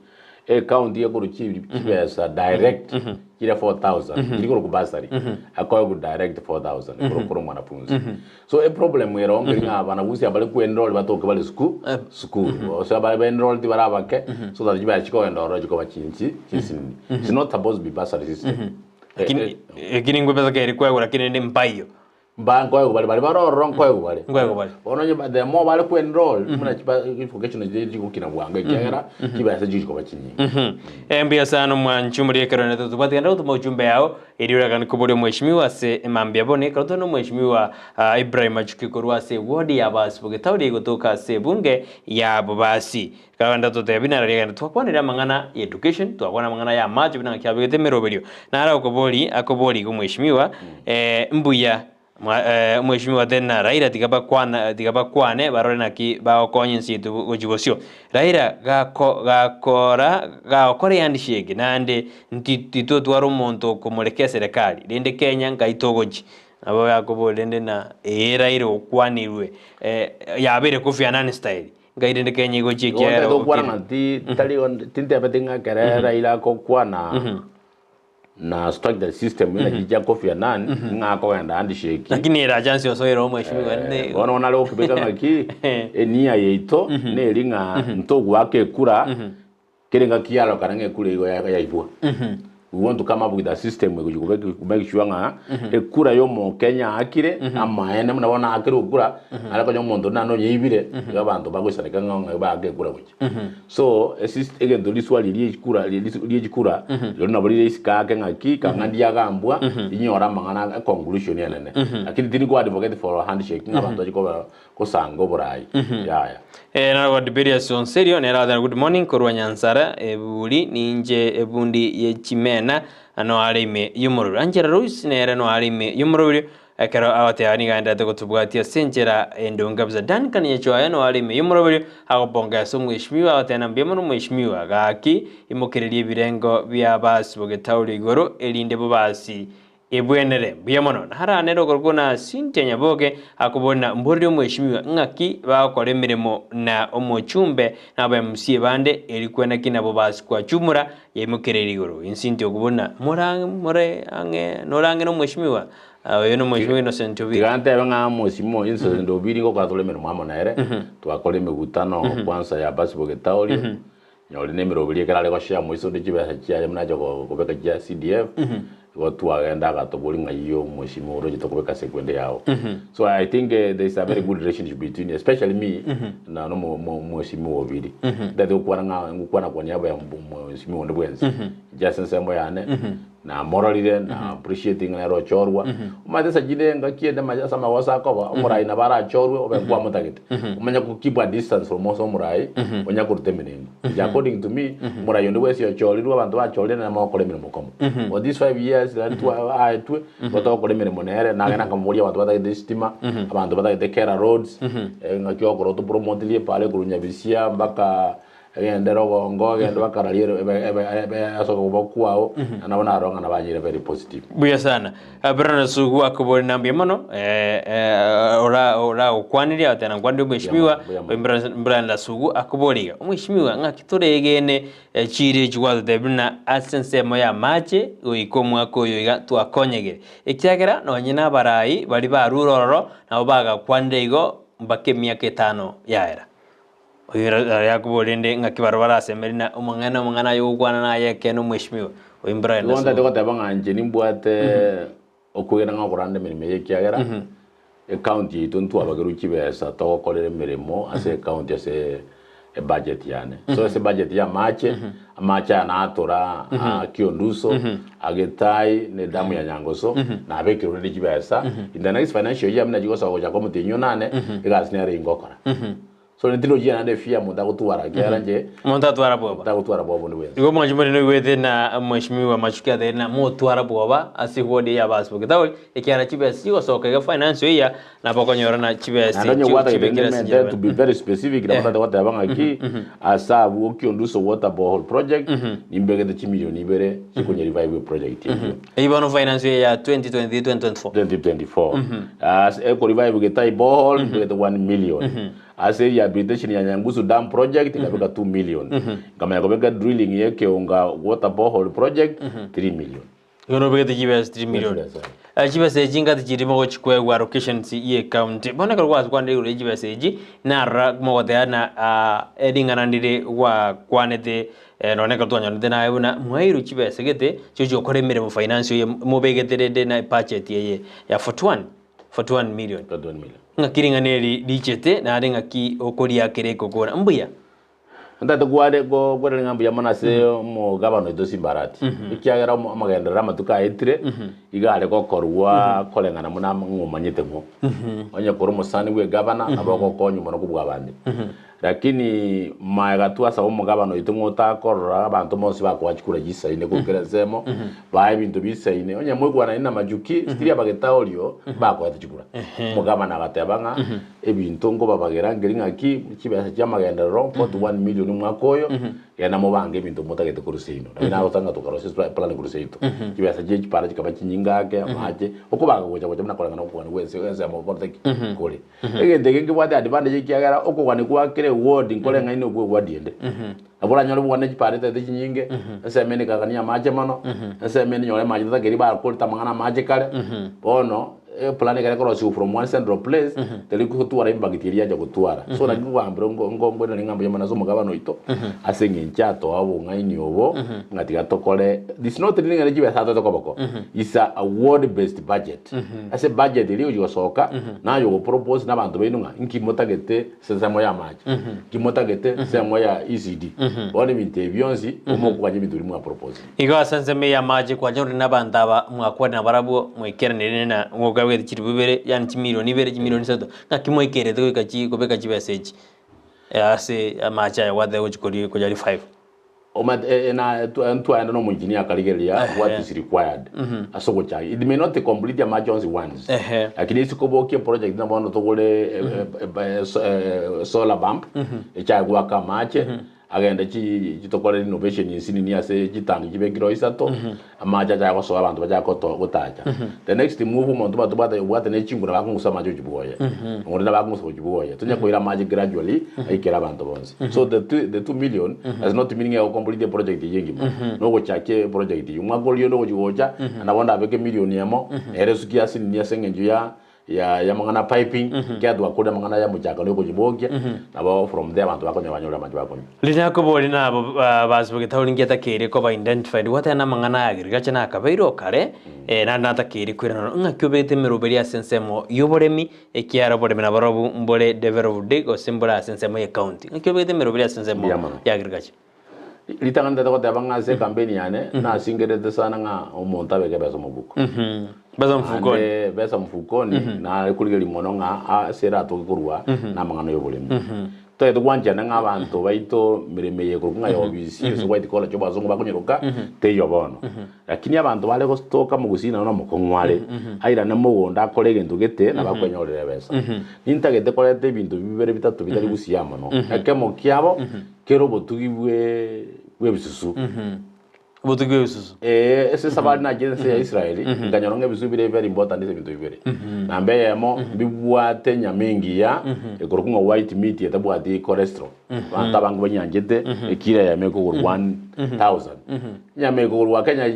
ecounty ekorwa chi- chibesa direct chire 4000, chiri korokwa bursary, akoegwa direct 4000 korwa korwa omwanafunzi. So eproblem ere oo nkeri ng'a abanafunzi abare koenroll batoke bare sku school, gose abare ba enrolled bare abake, so that chibesa chikogenda ororo chikoba chinsi chinsinini. It's not supposed to be bursary system. Lakini lakini ngwebesa keri koegwa lakini rende mpaiyo. Mba nkoegwa bare, baria bare ororo nkoegwa bare. Nkoegwa bare. Bono onye the more bare kwenroll, buna chiba vocational chiria chigokina bwango ekiagera chibesa chigochi koba chinyinge. Eh, mbuya sana omwanchi omori ekero nete tobwate genda gotoma ujumbe yao erio oragane koboria omweshimiwa ase emambia bono ekero tore na omweshimiwa ah, Ibrahim Achuki korwa ase eward ya Basi Bogetauri egotoka ase ebunge ya Bobasi. Ekero totebia nararia genda twakwanire amang'ana ya education, twakwana amang'ana ya amache buna ng'aki abegete emeroberio. Naro akobori akobori iga omweshimiwa mbuya mwa omweshimiwa tena Raila tiga bakwana tiga bakwane barore naki bagokonya ense yaito gochia bosio. Raila gako gakora gagokora ehandshake naende nti titotwara omonto okomoreka eserekari rende Kenya nkai togochia. Nabo yakobori rende na ee Raila okwanirwe yabeire Kofi Annan style. Ngai rende Kenya igochia Igo ekiagera ntagete gokwana okire. ng'a ti tari tintebeti ng'a ekere Raila agokwana na structured system buna chiria chia Kofi Annan ng'a akogenda handshake. Lakini era chance osoere omweshimiwa rende Bono nare gokibeka ng'aki enia yaito neri ng'a ntogoaka ekura Kera engaki yarokana ng'a ekura igo yaibwa. We want to come up with a system egochi go make sure ng'a ekura ya omokenya aakire amaene buna bono aakire okura nare konya omonto onde naende onyeibire igo abanto bagoisaneka ng'a ng'a baake ekura gochia. So esist egento riswali rie chikura rie chikura rirorio nabo rire isiko ake ng'aki kang'a ndiagambwa rinyore amang'ana econclusion enene. Lakini tindi ko advocate for a handshake ng'a abanto bache koba gosanga oborai yaya. Eh, narwo Tiberius Onserio nere agateba good morning korwa Nyansara eburi ninche ebundi ye chimena no are ime y'omorobio. Angela Rose nere no are ime y'omorobio ekero agoteba nigo aenderete gotobwatia ase enchera endonge kabisa. Duncan Nyachoaya no are ime y'omorobio agopongesa omweshimiwa agoteba na mbuya mono omweshimiwa gaki imokereria ebirengo bia abasi bogetauri igoro erinde bobasi Ebwenere mbuya mono. Naharanere okorokwa na Cynthia Nyaboke akobora mboreri omweshimiwa ng'aki bagokora emeremo na omochumbe na aba MCA bande eri kwenaki nabo basikwa chumura yaimokereire igoro. Cynthia okobora more more ang'e nore ang'e na omweshimiwa oyo no omweshimiwa Innocent Obiri. Tiga ntebe ng'a omosimo Innocent Obiri ngokora tore emeremo amo nere, twakora emegutano kwansa ya Basibo Getaorio, Nyori nemeroberi ekero are goshare moiso onde chibesa chiaye buna acha kobeka chia CDF, igo twagenda agatoboria ng'a iyo omweshimiwa oroche tokobeka ase ekwende yao. So I think there is a very good relationship between especially me na no omweshimiwa Obiri. Ntagete gokwana ng'a ngokwana kwa niaba ya omweshimiwa onde bwensi, inche ase ensemo yane. Namororire, na appreciate ng'a nere ochorwa. Omanyete ase chinde engaki ende manya ase amagoso akoba, omorai nabo arachorwe obe nkwamotagete. Omanye ko keep a distance from ase omorai, onya koruta emenengo. Inche according to me, omorai onde bwensi ochorirwe, abanto bachorire nere mogokora emeremo komo. For these 5 years nari twa aetwe, nigo togokora emeremo nere, nagenda nkamoboria abanto batagete estima, abanto batagete Kera roads, ng'aki ogokora otopromotirie epara ekorwa Nyabisia mpaka Egende rogongo, egende bakararie ebe ebe ebe ase okoboko kwao, na nabo naroro ng'a nabanyire very positive. Buya sana. Brian Sugu akobori na mbuya mono eh, eh, ora oragokwaneria agoteba nankwanire omweshimiwa Mbuya mono, mbuya mono. Brian Sugu akobori iga omweshimiwa ng'aki toregene eh, chiira echi gwatotebia buna ase ensemo y'amache goika omwaka oyo iga twakonyegire ekiagera nonye na abarai baria barure ororo nabo bagakwanire igo mpaka emiaka etano yaera. Oyo rende ng'aki barabwo barasemeri na omong'ina omong'ana aye ogokwana naye ekeene omweshimiwa oyo Brian Igo ntagete Asugo. goteba ng'a inche nimbwate okwegena ng'a okoranda emeremo eye ekiagera ecounty yaito ntwabagerwe chibesa togokorera emeremo ase ecounty ase ebudget yane. So ase ebudget ya amache, amache aya natora a Kionduso, a Getayi na edamu ya Nyangoso nabekerwe rende chibesa in the next financial year buna chigosoka gochaka omotienyi onane egasi nere ingokora. So rende tindochia naende efear omonto agotwara ekiagera inche Omonto atwara bwoba. tagotwara bwoba bonde bwensi. Igo mwanchi more noigwete na mweshimiwa Machuki atebire na motwara bwoba ase eward eye y'abasi Bokitauri ekiagera chibesa chigosoka iga finance eya nabo okonyora na chibesa Naende onye echio gwatagete chibekire rende ase mente to chinyomba. be very specific nabo ntagete goteba ng'aki ase abwo Kionduso water borehole project nimbegete chimilioni ibere chikonya revive eproject eyio. Eyio bono finance eye ya 2023 2024. 2024 Ase eko revive Getayi borehole nimbegete 1 million ase rehabilitation ya Nyangusu dam project nkabeka 2 million nkamanya kobeka drilling ya Ekeunga water borehole project 3 million. Igo nobegete chibesa 3 million. Chibesa. Eh, chibesa echi ngati chirimo gochikwegwa allocations ye county. Bono ekero gwakwanire igoro ye chibesa echi, narora mogoteba na ah, ring'ana ndire gwakwanete eh, nonye ekero twanyorete naye buna mwaeirwe chibesa gete chigochi gokora emeremo finance eye mobegete rende na ebudget eye ya 41 41 million. 41 million. Ng'aki ring'ana eri richete naende ng'aki okoriakera ekokora mbuya. Ntagete kware kwerera ng'a mbuya mono ase omogabana oito Simbarati, ekiagera omo amagenderero amatuko aetire, iga are gokorwa koreng'ana buna ng'a omanyete ng'o. Onye kore omosani bwa egabana, nabo ogokonywa mono kobua abande. Lakini maega twasaba omogabana oito ng'a otakorora abanto bonsi bakoa chikura chisaine korwa kera ensemo, bae ebinto bisaine, onye moigwanaine na Majuki, still abagetaorio mbakoete chikura. Omogabana agateba ng'a. Ebinto nkobabagera nkeri ng'aki, chibesa chi'amagenderero 41 million omwaka oyo, genda mobange ebinto motagete korwa seino. Lakini nagoteba ng'a tokarosia estra plan korwa seito. Chibesa chie chipara chikaba chinyinge ake, amache, okobanga gocha gocha buna koreng'ana okogania gwa ense ensemo okorete ki? Kore. Egento eke nkebwate advantage ekiagera okogania kwa kera eward nkoreng'aine okwa eward ende. Nabo oranyore bwane chipara etagete chinyinge, ensemo ende ekagania amache mono, ensemo ende nyore amache tatakeiri bakorete amang'ana amache kare, bono eplan ekero ekorosiwa from one central place, teri gotwara impact eria yacha gotwara. So naki nkogambera nko nko nkoirania ng'a mbuya mono ase omogabane oito, ase eng'encho atoa obong'aini obo, ng'a tiga tokore, it's not riri ng'a ne chibesa atoete koboko, it's a ward based budget. Ase ebudget eria egochi gosoka, naye ogopropose na abanto baino ng'a nki motagete ase ensemo y'amache, nki motagete ensemo ya ECD. Bono ebinto ebi bionsi, omokoganya ebinto biria mwaproposire. Igo ase ensemo eye y'amache kwanyorire nabanto aba mwakwanire nabarabwo mwaikeranire na mokabegete chilifu ibere, yaani chimilioni ibere, chimilioni isato, ng'aki mwaikerete goika chi kobeka chibesa echi ase amache aya gwateba gochi kori koyari five. Omanyete eh, eh, na twa- ntwaenda na omoengineer akarigereria what is required ase ogochaka. It may not complete amache onsi once. Lakini ase kobokia eproject na bono togore eh, eh, eh, so- eh, solar pump echake goaka amache agende chi chitokore renovation nsinini ase chitangi chibe kiro isato amache achake gosoa abanto bachake goto gotacha. The next move omonto obwate obwate obwate ne chinguru bakong'usa amache gochia bwoye. Onde nabo akong'usa gochia bwoye. Tonya koira amache gradually aikere abanto bonsi. So the two, the 2 million does not mean ng'a egocomplete eproject eyio engima. Nogochakia eproject eyio. Omwaka oria onde ogochia gocha, nabo ndabeke emilion emo, nere esuki ase nini ase eng'encho ya ya ya amang'ana piping, ekiagera twakorire amang'ana ya omochakano ya okochibokia, nabo from there abanto bakonyora banyore amache bakonywa. Riria nakoboria nabo basibogete ore ngiatakeire koba identified gwateba namang'ana aya agriculture nakabeire okare naende natakeire koirana ng'aki obegete emeroberi ase ensemo yoboremi ekiara oboremi nabarobwo mbore developed gose mbore ase ensemo ye county ng'aki obegete emeroberi ase ensemo Mbuya mono. ya agriculture. Ritang'ani ntagete goteba ng'a ase ecampaign yane, nasingerete sana ng'a omonto abeke ebesa omobuko. Besa mfukoni. Naende besa mfukoni, nare korigereria mono ng'a ase eratoke korwa namang'ana ya oboremi. Totagete gwanchana ng'a abanto baito emeremo eye ekorokwa ng'a ya obisi gose white collar chia abasongo bakonyeroka teiyo bono. Lakini abanto bare gotoka mogusii naro nomokong'u are, airane mogondo akore egento gete nabo akwenyorera ebesa. Nintagete koreta ebinto bibere bitato bitari gusii mono. Ekemo kiabo kere obotugi bwe bw'ebisusu. Obotugi bw'ebisusu. Ee, ase esabari nachire ense ya Israeli, nkanyora ng'a ebisusu bire very important ase ebinto bibere. Namba eyemo, mbibwate enyama engiya, ekorokwa ng'a white meat etabwati cholesterol. Abanto abange banyanchete, ekilo eyemo ekogorwa 1000. Enyama ekogorwa Kenya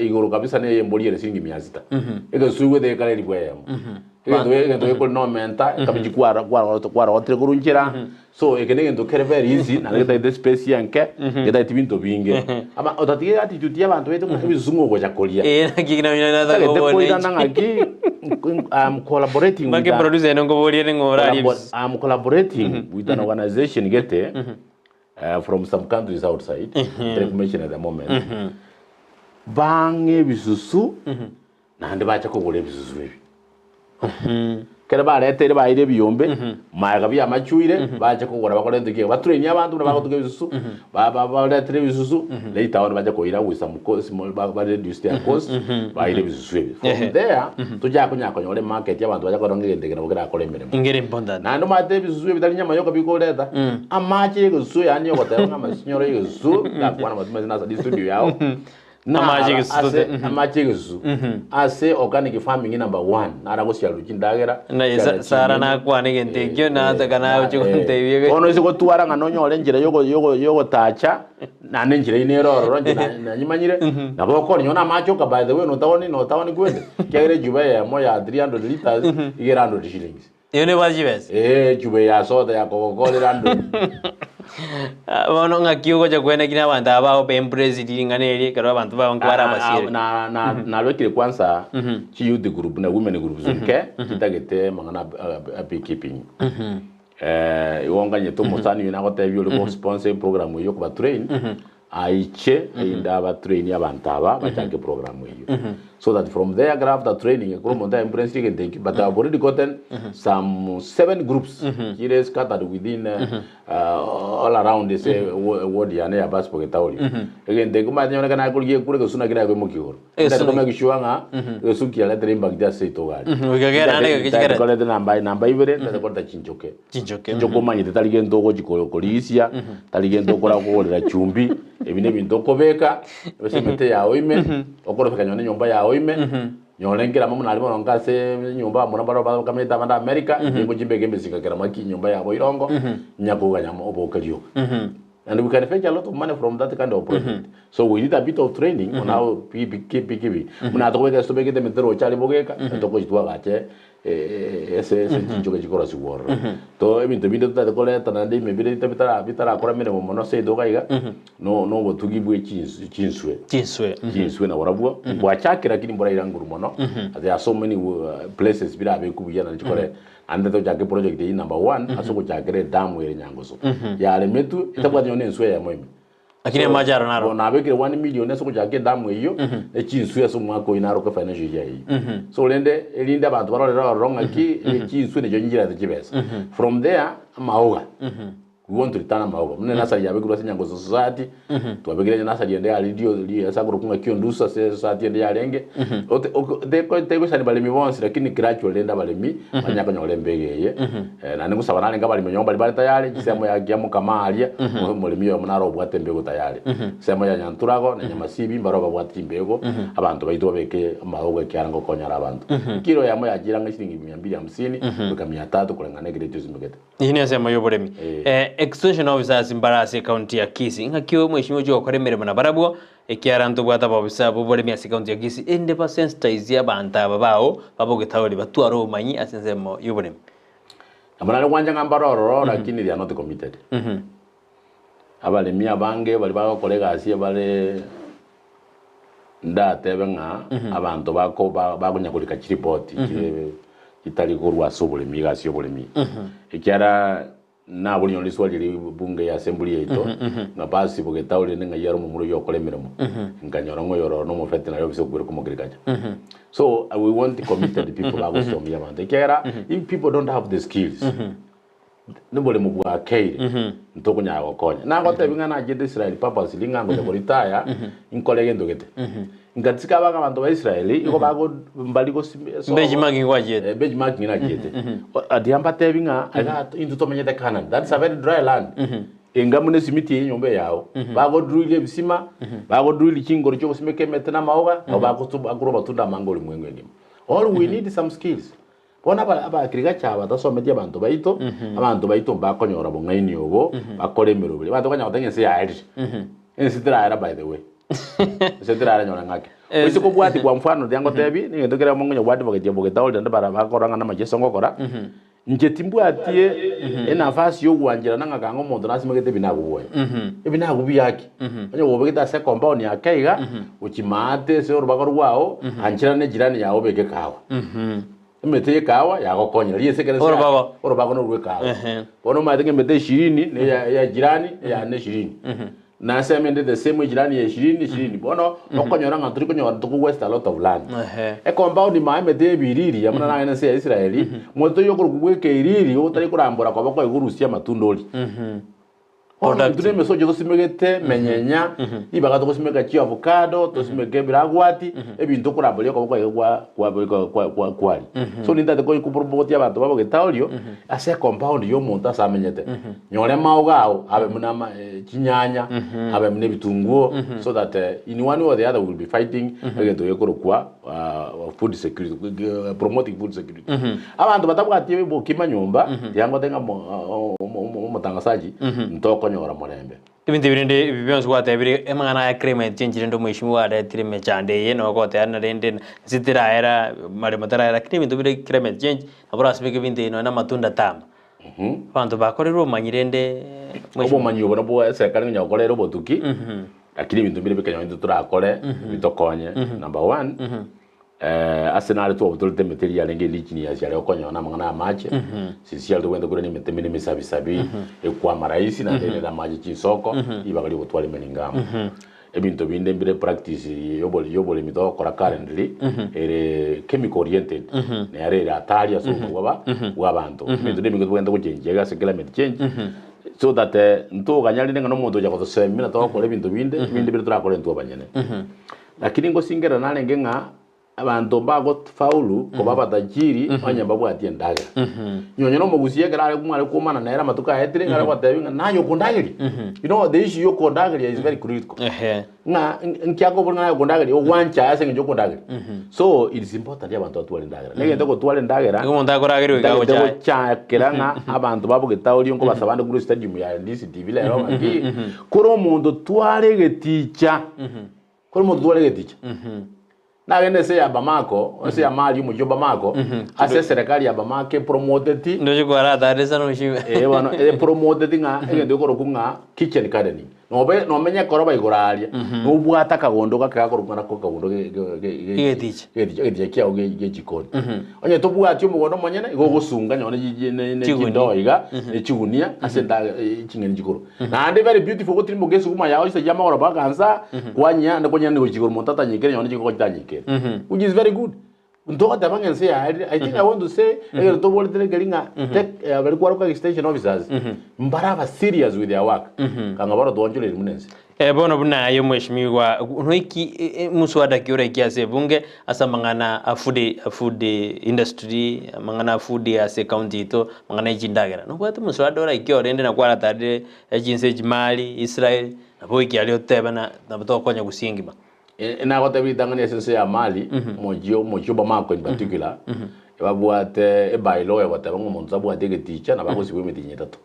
igoro kabisa na ey'embori ere siringi mia sita. Egesusu igwete gekare elifu eyemo. Egento egento gekori nomenta, ekabichi kwara kwara kwarogotire korwa nchera, So eke negento kere very easy naende getagete space enke, getagete binto binge. Aba otatige attitude ya abanto baito ng'a ebisusu ng'a ogocha koria. Eh, naki na mina nataka Tagete kobona koirana inche. ng'aki I am collaborating with Mpaka a, producer ene nkoborie ng'a orarie collabo- ebisusu. I am collaborating with an organization gete from some countries outside, ntari mention at the moment, bang'e ebisusu Naende bacha kogora ebisusu ebi. Ekero bareteire baeire ebiombe, magega biamachuire, bache kogora bakore gento ki, batrainie abanto buna bagotuga ebisusu, ba- ba- baretere ebisusu, later on bache koira with some cost, ba ba reduce their cost, baire ebisusu ebi. From there, tochake konya konyora emarket abanto bacha korora ng'a egento eke nabo kerakore emeremo. Ngere important. Naende omanyete ebisusu ebi tari nyama yoka bikoreta, amache ya egesusu yaani ogoteba ng'a amasinyoro ya egesusu, ndakwana matumeti nase studio yao, Amache Naro egesusu ase tote. amache egesusu ase organic farming number one naro agosiarerwa chindagera Na chiarera Sara chinyeni. nakwana egento ekio Eh, nataka naye na- oche eh. gontebia ege- Bono ase gotwara ng'a nonyore enchera yogo- yogo- yogotacha naende enchera eyio nere ororo inche na- nanyimanyire nabo okonyora na amache oka by the way notaoni notaoni kwende ekiagera echuba eyemo ya 300 litres iga ere 100 shillings. Eyo nebwate chibesa. Ee, echuba ya soda ya Coca-Cola ere 100. Ah, Bono ng'aki ogocha kweneki na abanto aba bagopa embrace ring'ana eri ekero abanto bao nkobare abasieri. Na- na- narwekire kwanza chi youth group na women groups nke chitagete amang'ana a- a beekeeping. Eh, igo nganyete omosani oyo nagotebia ore go sponsor eprogram eywo okoba train Aiche erinde aba train abanto aba bachake program eyio so that from there ekero after training ekero omonto a influence egento ekio but I've already gotten some seven groups chire scattered within all around ase ward yane ya Baspo Getauri egento ekio omanyete nonye ekero nakorigia ekura egesu naki nakoimokia igoro Egesu Ntari naki- ko make sure ng'a egesu kiaretire impact ase seito iga aria. Goika kera naende Ntari gechikerete. koreta namba namba ibere ntari koreta chinchoke Chinchoke. Chinchoke omanyete tari gento ogochi korisia, tari gento okora kogorera chumbi, ebi nebinto okobeka ase emete yao ime, okorobeka nonye nenyomba yao ime, nyore nkere amo buna aria bono nka ase enyomba abamura mbaro bakamanyete abande America, inche ngochia mbeke emesika kera maki enyomba yabo irongo, nyakoiganya oboke rioka. And we can fetch a lot of money from that kind of project. So we need a bit of training on how bee beekeeping. Buna tokobeka ase tobekete emete roche aria bogeka, togochi twagache ase ase chinchoke chikorosigwa ororo. To ebinto binde totagete koreta naende ime bire bitara bitarakora emeremo mono ase iga iga, no no obotugi bwe chinsu chinswe. Chinswe. Chinswe naborobwo, bwachakire lakini mboraira nguru mono, there are so many places birabekwe buya naende chikore Naende tochake project eyio number one ase ogochakera edamu ere Nyangoso. Yaremetwe etabwati nonya na enswe eyemo ime. Lakini amache aro naro. Bono nabekire 1 million ase ogochaka edamu eyio ne chinswe ase omwaka oyio naroke financial year eyio. So rende erinde abanto barorere ororo ng'aki chinswe nachio nchirete chibesa. From there amaoga. We want to return amaoga. Buna enasari yabekirwe ase Nyangoso Society, twabekire enasari ende ya rio rio ase akorokwa ng'a Kiondusu ase society ende yarenge. Ote oko teko tegoisani baremi bonsi lakini gradually rende abaremi banyare konyora embego eye. Naende ngosaba narenge abaremi onye mbari bare tayari, chisemo ya Kiamokama aria, omoremi oyomo naro obwate embego tayari. Ensemo ya Nyanturago na Nyamasibi mbaro babwate chimbego, abanto baito babeke amaogo ekiagera ngokonyora abanto. Ekiro eyemo yachire ang'e chiringi mia mbili hamsini goika mia tatu koreng'ana ekero etosimegete. Eyio nensemo y'oboremi. Eh. Eh, extension officers mbare ase ecounty ya Kisii. Ng'aki omweshimiwa ochia gokora emeremo nabarabwo, ekiagera ntobwate abaofisa b'oboremi ase ecounty ya Kisii, erinde basensitize abanto aba bao babogetauri batware obomanyi ase ensemo y'oboremi. Nabo nare gwancha ng'a mbare ororo lakini they are not committed. Abaremi abange baria bagokora egasi ebare ndatebe ng'a abanto bako ba- bakonya korika chiripoti chire chitari korwa ase oboremi egasi ya oboremi. Ekiara. Naboria nonye riswali eri bunge ya assembly yaito, ng'a basi bogetao rende ng'ai are omomura oyio okora emeremo, nkanyora ng'a oyo ororo na omofetinary officer okwire komokirikacha. So we want committed people bagosomia abanto ekiagera if people don't have the skills, noboremo bwakeire ntokonyara gokonya. Nagotebi ng'a nachete Israel purposely ng'a ngocha koritaya nkore egento gete. Nkatsika abana abanto ba Israeli igo bago mbari gosime sobo. Benchmarking gwachiete. Eh, benchmarking nachiete. Ati ambatebi ng'a iga intwe tomenyete Canaan. That's a very dry land. Enga buna esimiti eye enyomba eyao. Bagodrill ebisima, bagodrill chingoro chiogosimeka emete na amaoga, nabo bagotu bakorwa amatunda amange orimwengu engima. All we need some skills. Bono aba abakirigacha aba batasometi abanto baito, abanto baito mbakonyora obong'aini obo, bakore emeroberi. Abanto bakonyara goteba ng'a ense yaerire. Ense teraera by the way. Ense teraera nyore ng'ake. Oise kobwatia kwa mfano riria ngotebi, na egento kere omonto onye bw'advocate obogetao naende bara bakorora ng'a namacheso ngokora, inche timbwatie enafasi ya ogwancherana ng'a kang'o omonto nasimegete ebinagu bwoye. Ebinagu biaki? Onye gobegete ase ecompound yake iga, gochia maate ase orobago rwao, ancherana ejirani yao obeke ekahawa. Emete y'ekahawa yagokonyera riese ekero ase Orobago. orobago norwa ekahawa. Ehe. Bono omanyete ng'a emete ishirini na eya eya jirani eyane ishirini. Na ase emende the same ejirani ya ishirini ishirini. Bono okonyora ng'a tori konyora toko waste a lot of land. Ehe. Ecompound ime emete y'ebiriri buna nagende ense ya Israeli, mote oyio okorokwa bw'ekeiriri otari korambora koboko igo orusie amatunda orie. Bono intwe nemesocho tosimegete menyenya, ribaga togosimeka chiavocado, tosimeke ebiragwati, ebinto okoramboria okoboko iga kwa kwa kwa kwa kwa kwaria. So nintagete koi kopromotia abanto babo getaorio, ase ecompound ya omonto ase amenyete. Nyora amaogo ao, abe buna ama chinyanya, abe buna ebitunguo, so that in one way or the other we will be fighting egento gekorokwa food security, promoting food security. Abanto batabwati obokima nyomba, tiga ngote ng'a omotangasaji, ntokonyora morembe. Ebinto ebi rende ebi bionsi gwatebire, amang'ana aya climate change rende omweshimiwa aretire emechando eye nogotebana rende nse teraera, maremo taraera, lakini ebinto bire climate change, nabo orasibeke ebinto ebi nonya na amatunda tama. Abanto bakorire obomanyi rende mweshimiwa. Obomanyi obo nabwo eserekari ngonya gokora ere obotuki, lakini ebinto mbire bikenya intwe torakore, bitokonye. Number one. Ase nare twabutorete emete eria yarenge indigenous yare gokonyora namang'ana y'amache, since yare tobwenerete korenda emete emere emesabisabi, ekwama rahisi naende erende amache chinsoko, ribaga riogotwara emeringamo. Ebinto binde mbire practice yobori yoboremi togokora currently, ere chemical oriented, nere ere hatari ase obogima bwaba bwa abanto. Ebinto na ebinge tobwenerete gochenjia iga ase climate change, so that ntoganya rende ng'a na omonto ocha gotosemia na togokora ebinto binde, ebinde bire torakore intwe abanyene. Lakini ngosingerera narenge ng'a abanto mbagofaulu koba abatajiri onye mbabwati endagera. Nonye nomogusia ekero are mware komana nere amatuko aetire, nigo are gotebia ng'a naye okondageria. You know the issue ya okondageria is very critical. Ehe. Ng'a nki akobora ng'a naye okondageria, ogwancha aye ase eng'encho okondageria. So it is important abanto batware endagera. Na egento gotwara endagera, Nigo omonto akoragerigwa iga ntagete agochaye. gochakera ng'a abanto babogetaorio nkobasaba ande korwa estadium ya DCTV rero ng'aki, kore omonto tware egeticha. Kore omonto tware egeticha. Nagende ense ya Bamako, ense ya Mali, omochie o Bamako, ase eserekari ya Bamako epromoteti, Ndoche kwaratarire sana oshime. eh, bono epromoteti ng'a egento gekorokwa ng'a kitchen gardening. Nobe nomenye ekoroba igoro aria, nobwate akagondo gake gakorokwa ng'a nako akagondo ge- ge- ge- ge- Egeticha. egeticha egeticha kiago ge- ge jikoni. Onye tobwati omogondo omonyene, igo ogosunga nonye ne chi- ne- ne Chigunia. chindoo iga, ne chigunia ase endagera ching'eni chikoro. Naende very beautiful gotirimboka esuguma yao chinsa chia amagoro mpaka nsa, kwanyia naende kwanyia gochia igoro monto atanyikire nonye chingoko chitanyikire. Which is very good. Ntogoteba ng'a ense yaerire, I think I want to say, egento toborete nekeri ng'a take baria kwaroka extension officers, mbare aba serious with their work, kang'a bono twanchoreiri buna ense. Eh, bono buna aye omweshimiwa, noiki muswada ki oraike ase ebunge ase amang'ana a food, food industry, amang'ana a food ase ecounty yaito, amang'ana ya chindagera. Nobwate omuswada oraike orende na kwaratarire echinse chimali, Israel, nabo oike aria otebe na nabo togokonya gusii engima. Nagotebia ritang'ani ase ense ya Mali, omochie omochie o Bamako in particular, ebabwate ebylaw egoteba ng'a omonto tabwati egeticha nabo agosibwa emetienyi etato.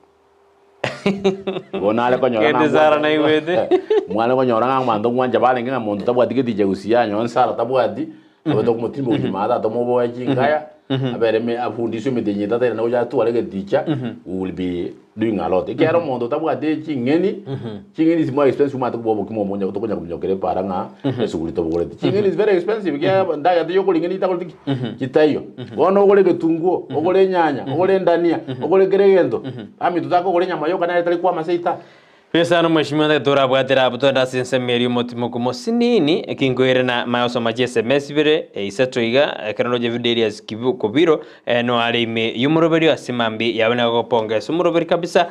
Igo nare konyora Kende ng'a Sara naigwete. mware konyora ng'a abanto ngwancha barenge ng'a monto tabwati geticha gusii anyoe Sara tabwati, nabo tokomotimba gochia maa tata omoboe chingaya. Abere me afundiswe emetienyi etato airane gocha atware egeticha, we will be doing a lot. Ekiagera omonto otabwati ching'eni, ching'eni is more expensive omanyete kobua obokima obo onya tokonya kominyokera epaara ng'a esuguri tobogoreti. Ching'eni is very expensive ekiagera ndagera teiyo okora ing'eni chitagoreti ki? Chitaiyo. Bono ogore egetunguo, ogore enyanya, ogore endania, ogore kera egento, aminto takogora enyama yoka nere tari kwama seita. Besa nomweshimiwa ntagete torabwatera abwo twende ase ensemo eria omotimoku mosinini eki nkoire na maya gosoma chi sms ibere isato iga ekero ndoche Fidelius Kibu Kobiro noare ime yomoroberio ase mambia yabe nagogopongesa omoroberi kabisa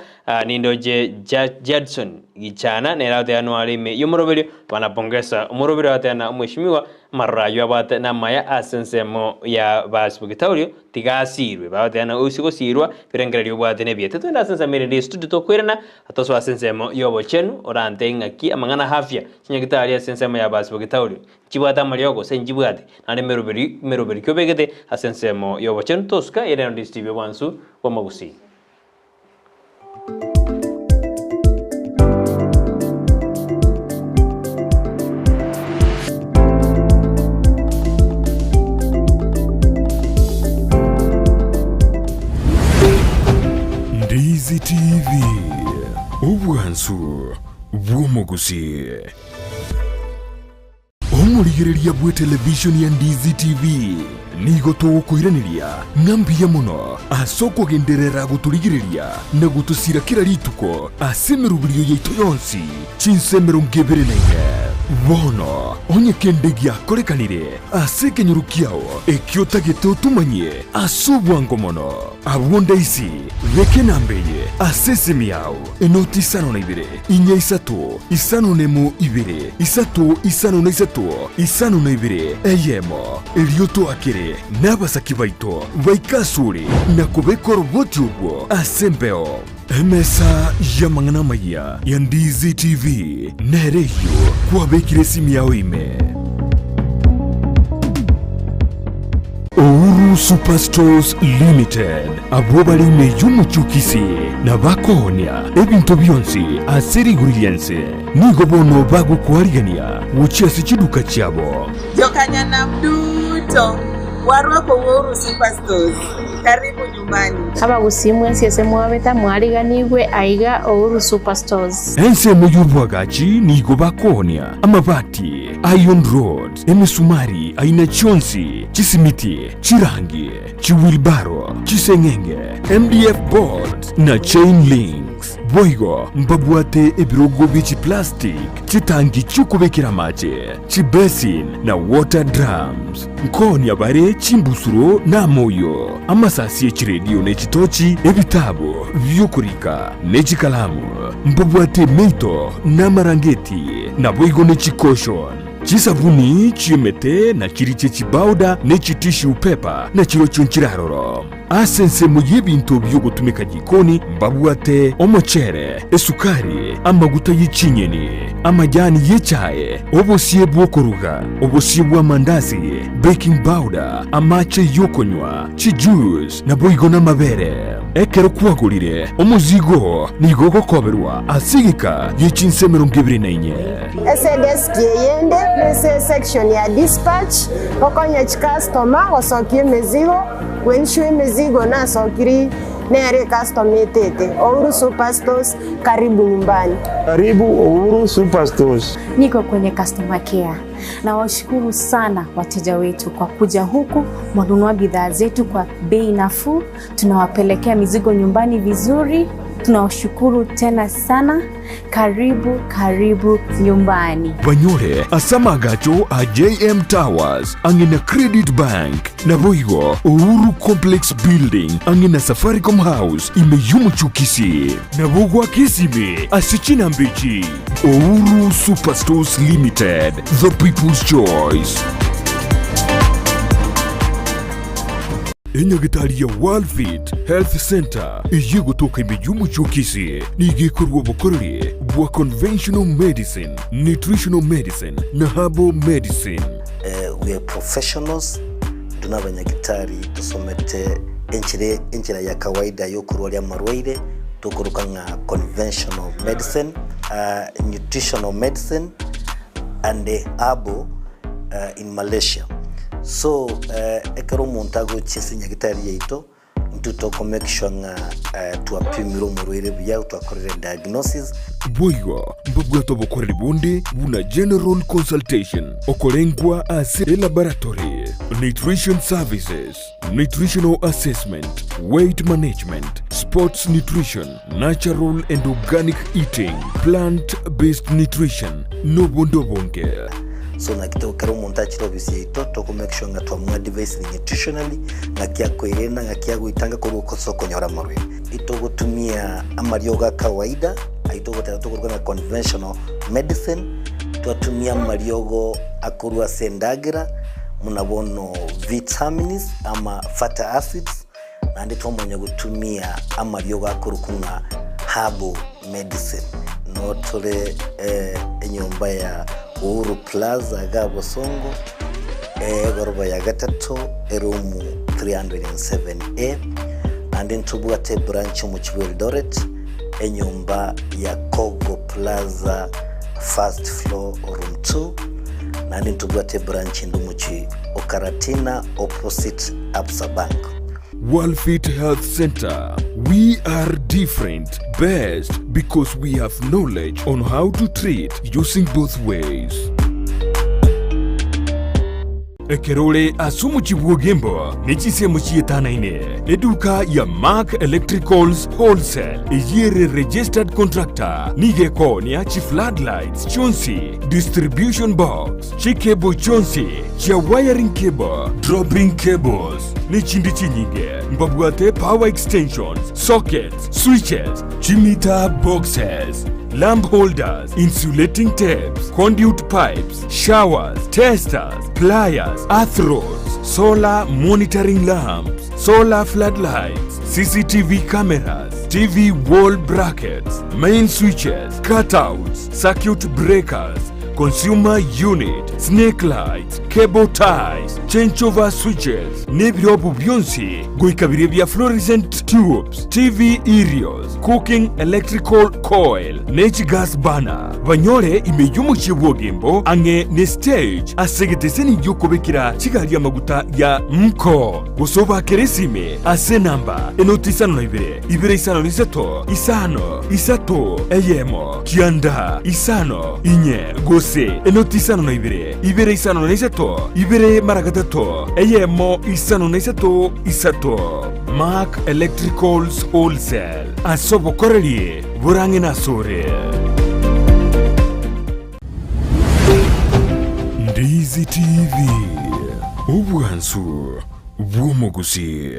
nindoche Ja Jadson Gichana nere agoteba noare ime yomoroberio banapongesa omoroberio agoteba na omweshimiwa amaroro aywo abwate namaya ase ensemo ya basibogitaurio tiga asirwe bagoteba na oise gosirwa birengererio obwate nebiya titwende ase ensemo erende estudio tokoirana Atosoe ase ensemo y'obochenu, orante ng'aki amang'ana afya, chinyagitari ase ensemo y'abasibogitauri, nchibwate amariogo gose nchibwate, naende emeroberi emeroberi ki obegete ase ensemo y'obochenu, tosuka ere naende esitibi obwansu bw'amagusii. Ndizi TV, obwansu bw'omogusii. Omorigereria bw'etelevishoni ya Ndizi TV nigo togokoiraneria ng'a mbuya mono ase okogenderera gotorigereria na gotosira kera rituko ase emeroberio yaito yonsi chinsa 24. Bono onye kende giakorekanire ase ekenyoro kiao ekio otagete otomanyie ase obwango mono, Abwo ndaisi, beka enamba eye ase esimi yao, enoti isano na ibere, inya isato, isano na emo ibere, isato isano na isato, isano na ibere, eyemo. Erio toakere nabasaki baito baike asore na kobeka oroboti orwo ase embeo. Emesa y'amang'ana amayia ya Ndizi TV nere eyio kwabekire esimi yao ime. Uhuru Superstores Limited, abwo bare ime y'omochie o Kisii na bakoonia ebinto bionsi ase rigori ri'ense, nigo bono bagokoarigania gochia ase chiduka chiabo. Jokanyanam duto, warwako Uhuru Superstores. Karibu nyumbani. Abagusii mwensi ase mwabete mwariganigwe aiga Uhuru Superstores. Ensemo y'oboagachi nigo bakoonia amabati, iron rods, emesumari aina chionsi, chisimiti, chirangi, chiwheelbarrow, chiseng'enge, MDF boards, na chain links. Boigo mbabwate ebirogo bie chiplastic, chitangi chi'okobekera amache, chibasin, na water drums. Nkoonia bare chimbusuro na amoyio, amasasi e chiredio ne chitochi, ebitabu bi'okorika, ne chikalamu. Mbabwate emeito na amarangeti, naboigo ne chikoshon, chisabuni chi'emete na chiriche chibauda ne chitissue paper, na chirochio nchiraroro. Ase ensemo y'ebinto bi'ogotumeka jikoni mbabwate omochere, esukari, amaguta ye chinyeni, amajani y'echae, obosie bw'okoruga, obosie bw'amandasi, baking powder, amache y'okonywa, chijuice, naboigo namabere. Ekero kwagorire omozigo oo nigo ogokoberwa ase egeka gie chinsa 24. Ase edeski eyende nese esection ya dispatch gokonya chikastoma gosokia emezigo. Gwenchwa emizigo nasokiri nere ecustom etete Uhuru Superstores karibu nyumbani. Karibu Uhuru Superstores. Niko kwenye customer care. Nawashukuru sana wateja wetu kwa kuja huku, mwanunua bidhaa zetu kwa bei nafuu, tunawapelekea mizigo nyumbani vizuri. Tunawashukuru tena sana. Karibu karibu nyumbani. Banyore ase amagacho a JM Towers ang'e na Credit Bank, naboigo Uhuru Complex Building ang'e na Safaricom House ime y'omochie o Kisii. Nabo goaka esimi ase chinamba echi, Uhuru Superstores Limited, the people's choice. Enyagitari ya Worldfit Health Centre eyio egotoka ime y'omochie o Kisii nigo ekorua obokoreri bwa conventional medicine, nutritional medicine na herbal medicine. We are professionals, intwe nabanyagitari tosomete enchera enchera ya kawaida yokorwaria amarwaire tokoroka ng'a conventional medicine, nutritional medicine and herbal in Malaysia. So ekero omonto agochia ase enyagitari yaito, intwe toko make sure ng'a twapimire omorwaire buya, twakorire diagnosis. Boigo mbabwate obokoreri bonde buna general consultation, okorengwa ase elaboratory, nutrition services, nutritional assessment, weight management, sports nutrition, natural and organic eating, plant based nutrition, nobonde obonge. So naki to ekero omonto achire ofisi yaito toko make sure ng'a twamoadvisire nutritionally ng'aki akoirena ng'aki agoitanga korwa ase okonyora amarwaire. Itogotumia amariogo a kawaida ayio togoteba tokoruga ng'a conventional medicine, twatumia amariogo akorwa ase endagera buna bono vitamins ama fatty acids, naende twamanya gotumia amariogo akorokwa ng'a herbal medicine. Noo tore enyomba ya Uhuru Plaza iga Bosongo, egoroba ya gatato, eroom 307A, naende ntobwate ebranch omochie bwa Eldoret, enyomba ya Kogo Plaza first floor room 2, naende ntobwate ebranch ende omochie o Karatina opposite Absa Bank. Worldfit Health Center, we are different, best because we have knowledge on how to treat using both ways. Ekero ore ase omochie bw'Ogembo ne chinsemo chietanaine, eduka ya Mark Electricals Wholesale eyio ere registered contractor nigo ekoonia chifloodlights chionsi, distribution box, chicable chionsi chia wiring cable, dropping cables, ne chinde chinyinge. Mbabwate power extensions, sockets, switches, chimeter boxes, lamp holders, insulating tapes, conduit pipes, showers, testers, pliers, earth rods, solar monitoring lamps, solar floodlights, CCTV cameras, TV wall brackets, main switches, cutouts, circuit breakers, consumer unit, snake lights, cable ties, changeover switches, nebirobu bionsi goika biria bia fluorescent tubes, TV aerials, cooking electrical coil, ne chigas burner. Banyore ime y'omochie bw'Ogembo ang'e ne stage ase egeteseni gi'okobekera chigari amaguta ya Mko. Gose obakere esime ase enamba enoti 52 253 5 3 1 9 5 4 gose enoti 52 253 2 mara gatato 1 53 3. Mark Electricals Wholesale ase obokoreri borang'e nasore. Ndizi TV, obwansu bw'omogusii.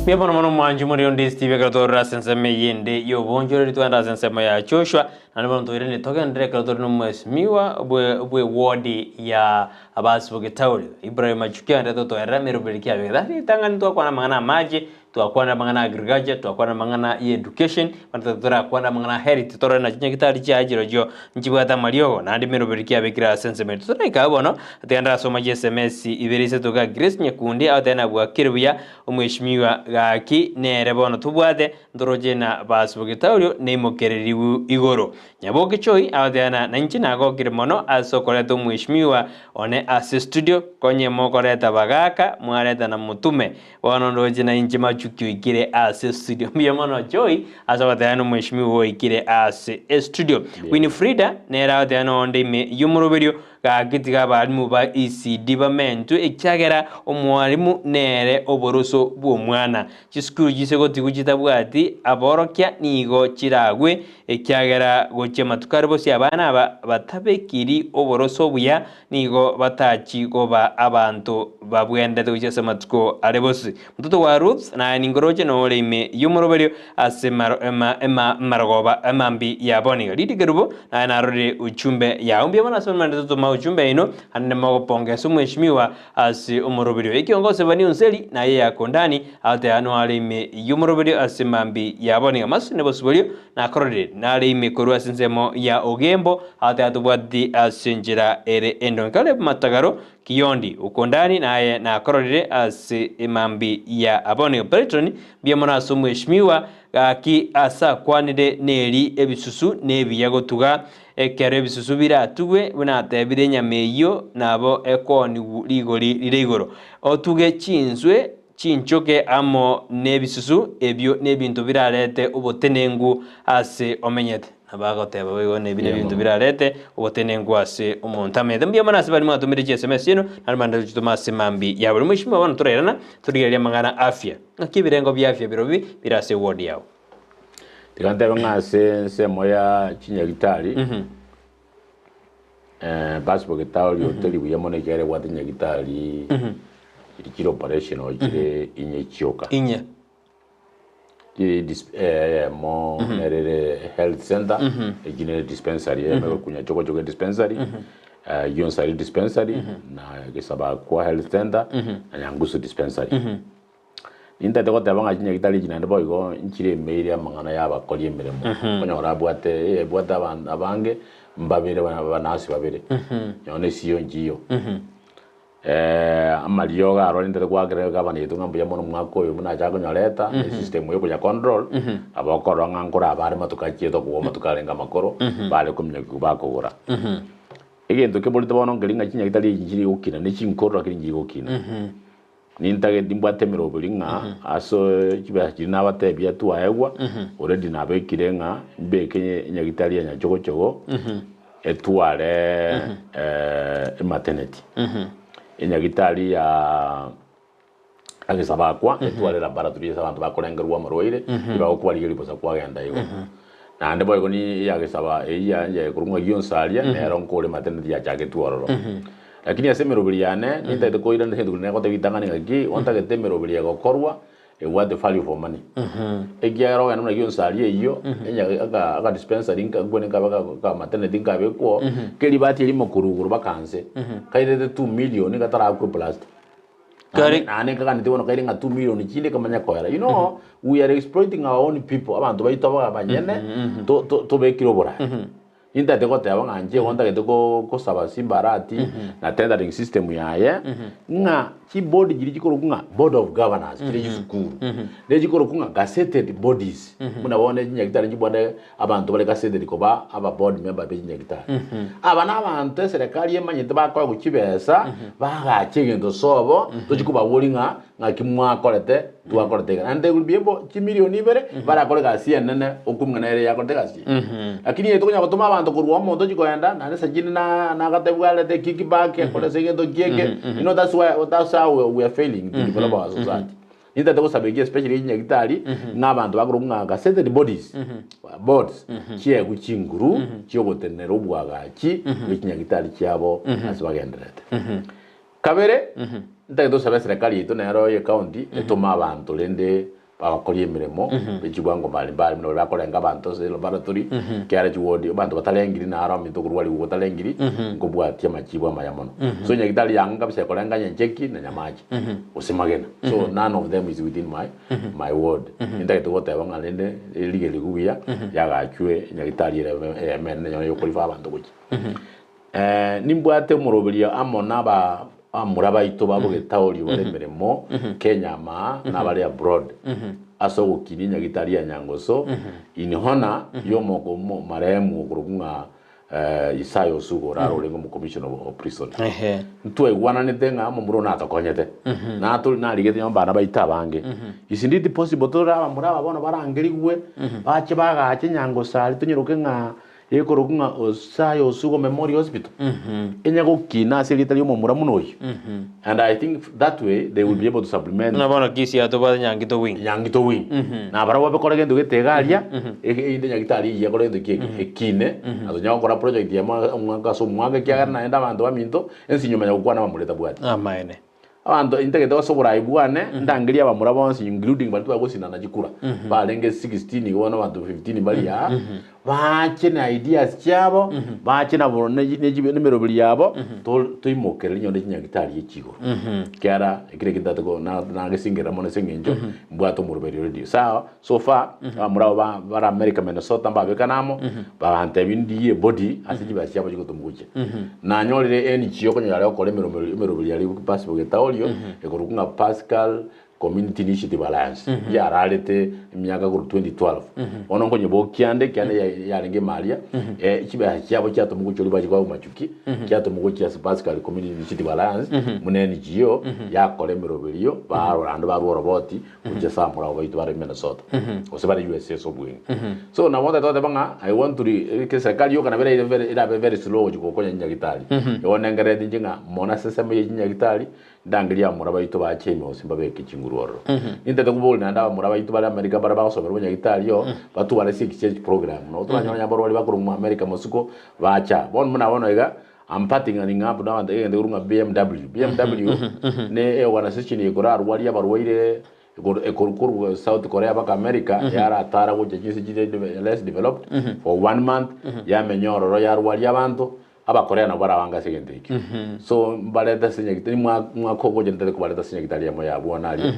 Mbuya mono mono mwanchi muri onde Steve ekero twarora ase ensemo eye ende y'obonchoreri twagenda ase ensemo ya Joshua naende bono toirane togenderere ekero tore nomwesimiwa bwe bwe ward ya Abasibogetauri Ibrahim Machuki aende totoerere emeroberi ki abegete. Ase ritang'ani twakwana amang'ana amache Twakwana amang'ana a agriculture, twakwana amang'ana ya education, bono tari torakwane amang'ana a health torore nachi nyagetari chiaye chirochio nchibwate amariogo naende emeroberi ki abekire ase ensemo eye. Toraika abwo bono, tiga ndarasoma chi sms ibere isato iga Grace Nyakundi agoteba nabwakire buya omweshimiwa gaki nere bono tobwate ntoroche na basibogetaorio neimokereriwu igoro. Nyaboke Choi agoteba na nainche nagokire mono ase okoreta omweshimiwa one ase studio konye mokoreta bagaka mwareta na motume Bono ndoche nainche machuki oikire ase estudio. Mbuya mono Joy ase ogoteba nomweshimiwa oikire ase estudio. Winifrida nere agoteba nonde ime y'omoroberio gaki tiga abalimu ba ECD bamentwe ekiagera omwalimu nere oboroso bw'omwana. Chisukuru chise gotigwa chitabwati aborokia nigo chiragwe ekiagera gochia amatuko are bosio abana aba batabekiri oboroso obuya Nigo batachi koba abanto babwendete gochia ase amatuko are bosio. Mototo gwa Ruth, naye ninkoroche nore ime y'omoroberio ase emarogoba emambi ya bono iga. Ridi Kerubo, naye narorire uchumbe yao. Mbuya mono ase omorembe totoma uchumbe yaino, naende mogopongesa omweshimiwa ase omoroberio. Ekiongo Sebania Onseri, naye Yakondani, agoteba noare ime y'omoroberio ase emambi ya bono iga. Masene bosiborio nakororire, nare ime korwa ase ensemo ya Ogembo, Agateba tobwati ase enchera ere endonge. Caleb Matagaro. Kiyondi Ukundani naye nakororire ase emambi ya abonio Brighton mbuya mono ase omweshimiwa gaki ase akwanire neri ebisusu nebiya gotuga ekero ebisusu biratugwe buna atebire enyama eyio nabo ekooniwu rigori rire igoro otuge chinswe chinchoke amo nebisusu ebio nebinto birarete obotenengu ase omenyete. Nabo agoteba boigo nebi nebinto birarete obotenenku ase omonto amenyete. Mbuya mono ase baria mwatomire chi sms chiaino, naende mande tochitome ase mambi ya buri mweshimiwa bono torairana torigererie amang'ana afya. Ng'aki ebirengo bia afya birobio bire ase eward yao? Tiga ntebe ng'a ase ensemo ya chinyagitari, Passport getaori oteri buya mono ekiagera ebwate nyagitari chiri chire operational chire inye chioka. Inye. Eyemo nere ere health center, eki nere dispensary, eyemo egokunya chogochogo dispensary, Gionsari dispensary, na Gesabakwa health center, na Nyangusu dispensary. Nintagete goteba ng'a chinyagitari echi naende boigo nchire emeire amang'ana y'abakori emeremo. Okonyora abwate ebwate abanto abange mbabere bana abanasi babere, nonya na esiyo nchiyo. Amariogo aro nintagete goakera egavana yaito ng'a mbuya mono omwaka oyo buna achaka konyoreta, esystem ya okonya control, nabo okorora ng'a nkoraba are matuko achiete okobua amatuko arenge amakoro, bare kominyokiwa bakogora. Egento keborete bono nkeri ng'a chinyagitari echi nchiri gokina, ne chinkoro lakini nchiri gokina. Nintagete nimbwate emeroberi ng'a ase chibesa chiria nabatebia twaegwa, already nabekire ng'a mbeke enyagitari ya Nyachogochogo etware ematernity. Enyagitari ya Egesabakwa etware laboratory ase abanto bakorengerwa amarwaire, tibagokwarigeri bosa kwagenda igo. Naende boigo ni eyagesaba eyio ya ya ekorwa ng'a gionsi aria, nero nkore maternity yachaketwe ororo. Lakini ase emeroberi yane, nintagete koirana egento keria nagoteba ritang'ani ng'aki, ontagete emeroberi egokorwa, ebwate value for money. Ekiagera ogende buna gionsi aria eyio, enya aka aka dispensary nka nkwene nkabe ka ka maternity nkabekwa oo, keribati erimo korwa igoro mpaka nse, kairete two million gatarakwa eplaster. Kare- Naende nkaganeti bono kaire ng'a 2 million chinde kamanya koera. You know, we are exploiting our own people, abanto baito aba abanyene, to- to- tobekire oboraai. Nintagete goteba ng'a inche igo ntagete ko- kosaba Simba Arati na tendering system yaye, ng'a chiboard chiria chikorokwa ng'a board of governors chire chisukuru, ne chikorokwa ng'a gazetted bodies, buna bono chinyagitari nchibwate abanto bare gazetted koba aba board member be chinyagitari. Aba nabanto eserekari emanyete bakoegwa chibesa, bagacha egento sobo, tochi kobaboria ng'a ng'aki mwakorete, twakorete iga. Naende igoro biebo chimilion ibere, barakore egasi enene okumia nere yakorete egasi eye. Lakini eye tokonyara gotoma abanto korwa omonto ochia kogenda, naende saa chinde na nagatebwa arete kickback, akore ase egento kieke, you know that's why that's how we are failing to develop our society. Nintagete gosaba eki especially chinyagitari ng'a abanto bakorokwa ng'a gazetted bodies, boards, chiegwe chinguru chiogotenenera obwagachi bwe chinyagitari chiabo ase bagendererete. Kabere, ntagete gosaba eserekari yaito nero ye county etome abanto rende babakorie emeremo be chibwango mbari mbari buna baria bakorenga abanto ase laboratory, ekiagera chiward abanto batarengiri naro aminto okorwariwa gotarengiri nkobwatia amachibu amaya mono. So nyagitari yang'e kabisa ekorenga Nyancheki na Nyamache. gose magena so none of them is within my my ward nintagete goteba ng'a rende rigerio buya yagachwe nyagitari ere eyemo enene nonya yokorifa abanto gochia nimbwate omoroberio amo na aba abamura baito ba bogetaorio bare emeremo Kenya ama na abare abroad ase ogokinia nyagitari ya Nyangoso in honor ya omoko marehemu okorokwa ng'a Isaya Osuga orare orenge omokomishona o prison. Ehe. Ntwaigwananete ng'a omomura oyo natokonyete. Natori narigete nyomba abana baito abange. Is indeed possible tore abamura aba bono barangerigwe, bache bagache Nyangosari tonyeroke ng'a ekorokwa ng'a Isaya Osuga Memorial Hospital. Enya gokina ase erieta ria omomura buna oyio. And I think that way they will be able to supplement Buna bono Kisii aa tobwate Nyangito Wing. Nyangito Wing. Na barabwo babekore gento gete iga aria, erinde nyagitari eyio ekore gento ki eke, ekine, na tonya gokora project eyemo omwaka ase omwaka ekiagera naende abanto baminto, ense inyuma ya gokwana abamura etabwati. Amaene. Abanto intagete ase oborai bwane ndangerie abamura bonsi including baria twagosinana chikura barenge 16 igo bono abanto 15 mbari aa bache na ideas chiabo bache na bo- ne ne chibe nemeroberi yabo to- toimokereri nonye chinyagitari echi igoro ekiagera ekero eke ntagete ko na nagesingerera mono ase eng'encho mbwate omoroberi already sawa so far abamura abo ba bare America Minnesota mbabekane amo bagantebia ndigie ebody ase chibesa chiabo chigotomwa gochia. Nanyorire NGO okonyora are gokora emeromeri emeroberi aria Pascal Getaorio ekorokwa ng'a Pascal Community Initiative Alliance yararete emiaka korwa 2012 bono nkonye ande ekiagera ya- yarenge ime aria chibesa chiabo chiatomwa gochia oria bachia koa machuki chiatomwa gochia ase Pascal Community Initiative Alliance buna NGO yakora emeroberio barora naende barwa oroboti gochia ase abamura abo baito bare Minnesota gose bare USA ase obweng'e. So nabo otagete goteba ng'a I want to re eke serikali yoka nabo eraire very erabe very slow gochia gokonya chinyagitari. Igo nengereti inche ng'a mono ase ensemo ye chinyagitari, ndangerie abamura baito bache ime gose mbabeke chinguru ororo. Nintagete koboria naende abamura baito bare America bare bagosomera obonyagitari oo, batware ase exchange program. Nabo toranyore onye abarwari bakorwa mo America mosiko, bacha. Bono buna bono iga, I'm partnering up na abanto egento ekorwa ng'a BMW. BMW ne eorganisation ekorarwaria abarwaire ekor- ekor- korwa South Korea mpaka America yaratara gocha chinse chire deve- less developed for one month yamenya ororo yarwaria abanto abakorea nabo barabange ase egento ekio. So mbarete ase nyagitari mwa- mwaka ogocha ntari kobareta ase nyagitari emo ya bwana aria.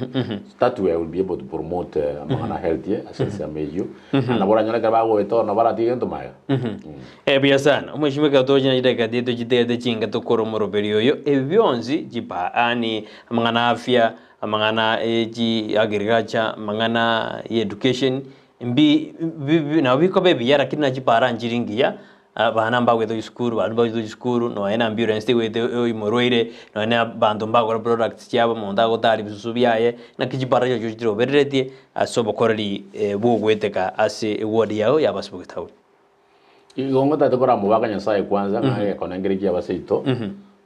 That way I will be able to promote amang'ana a health ase ensemo eyio. Na nabo oranyore ekero bagoeta ororo nabo baratige egento magega. Buya sana. Omweshimiwa ekero togochia na chidakika chiaito chitete chinke tokore omoroberi oyo, ebi bionsi chipa yaani amang'ana a afya, amang'ana e chi agriculture, amang'ana ya education, mbi bi bi nabo bikoba ebiya lakini na chipara nchiri ngiya, abana mbagwete chisukuru, abana mbagwete chisukuru, nonya na ambulance tegwete oyo omorwaire, nonya na abanto mbagora products chiabo, omonto agotara ebisusu biaye, naki chipara chiacho chirobereretie ase obokoreri bwa ogweteka ase eward yao ya Abasibogete Town. Igo ngotagete koramobaka Nyasae kwanza ng'a egekone nkere kiaba seito,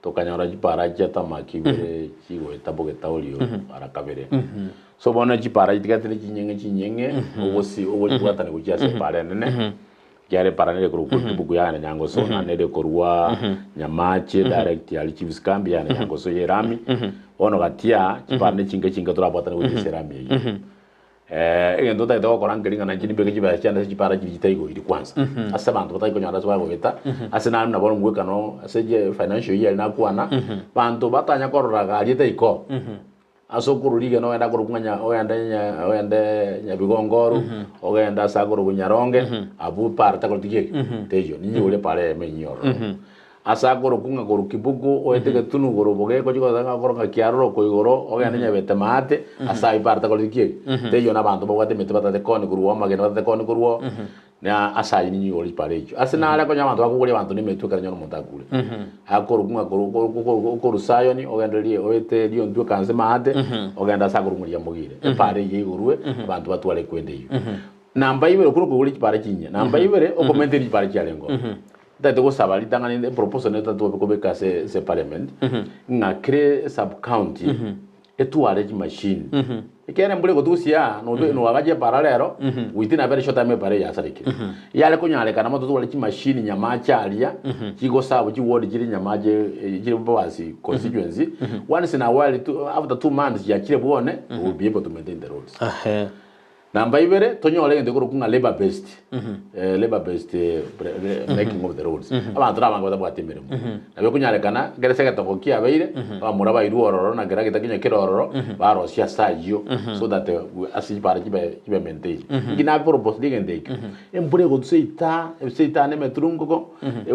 tokanyora chipara chia tamaki ibere chigoeta bogeta orio ara kabere. So bono chipara chitigarete ne chinyeng'e chinyeng'e ogosi ogochibwatani gochia ase epara enene, ekiagera epara nere ekorokwa Kibuku yagenda Nyangoso, naende nere ekorwa Nyamache direct aria Chiefs Camp yagenda Nyangoso ya erami. Bono gatia chipara ne chinke chinke torabwatane gochia ase erami eyio. Egento otagete gokora nkeri ng'a nainche nimbeke chibesa chiane ase chipara chiria chitaigoiri kwansa, ase abanto batari konyora ase bagoeta, ase naro nabo ngwekano ase je financial year nakwana, banto batanya korora gari etaiko, ase okorwa rigena ogende akorokwa ng'a nya ogende nya ogende Nyabigongoru, ogende ase akorokwa Nyaronge, abwo para takoreti ki? Teiyo, ninyigore epara eyemo enyia ororo. Ase akorokwa ng'a korwa Kibuku oete getunu igoro boge gochia goteba ng'a korwa ng'a kiarorokwa igoro ogende Nyabete maate ase ayio bare takoreti ki eri? Teiyo na abanto babwate emete batate koni korwa oo amagena batate koni korwa oo na ase ayio ninyigoro chipara echio. Ase nare konya abanto bakoboria abanto na emetwe ekero nyora omonto akure. Akorokwa ng'a korwa korwa korwa okorwa Sayoni ogendererie oete riontwe ekanse maate ogende ase akorokwa ng'a Riamogire. Epara eyio igorwe abanto batware ekwende eyio. Namba ibere okwo nokogora chipara chinyia. Namba ibere okomaintain chipara chiarenge oo. Ntagete gosaba ritang'ani eproposal nere tatobe kobeka ase ase parliament ng'a kere sub county etware chimashini. Ekiagera embura egotusia aa nobe noagache epara rero within a very short time epara eye yasarekire. Yare konyarekana mono totware chimashini nyamache aria chigoserve chiward chire nyamache chire Bobasi constituency once in a while after 2 months chiachire bwone we will be able to maintain the roads. Namba ibere, tonyore egento gekorokwa ng'a labour based, labour based making of the roads. Abanto nabange batabwati emeremo. Nabo ekonyarekana, ekero ase egetongo kiabeire, abamura bairwe ororo na kera getakinywa kere ororo, barosie ase ayio, so that ase chibara chibe chibe maintained. Inki naproposire egento ekio, embura egotusa eita, ebise eitane emeturunguko,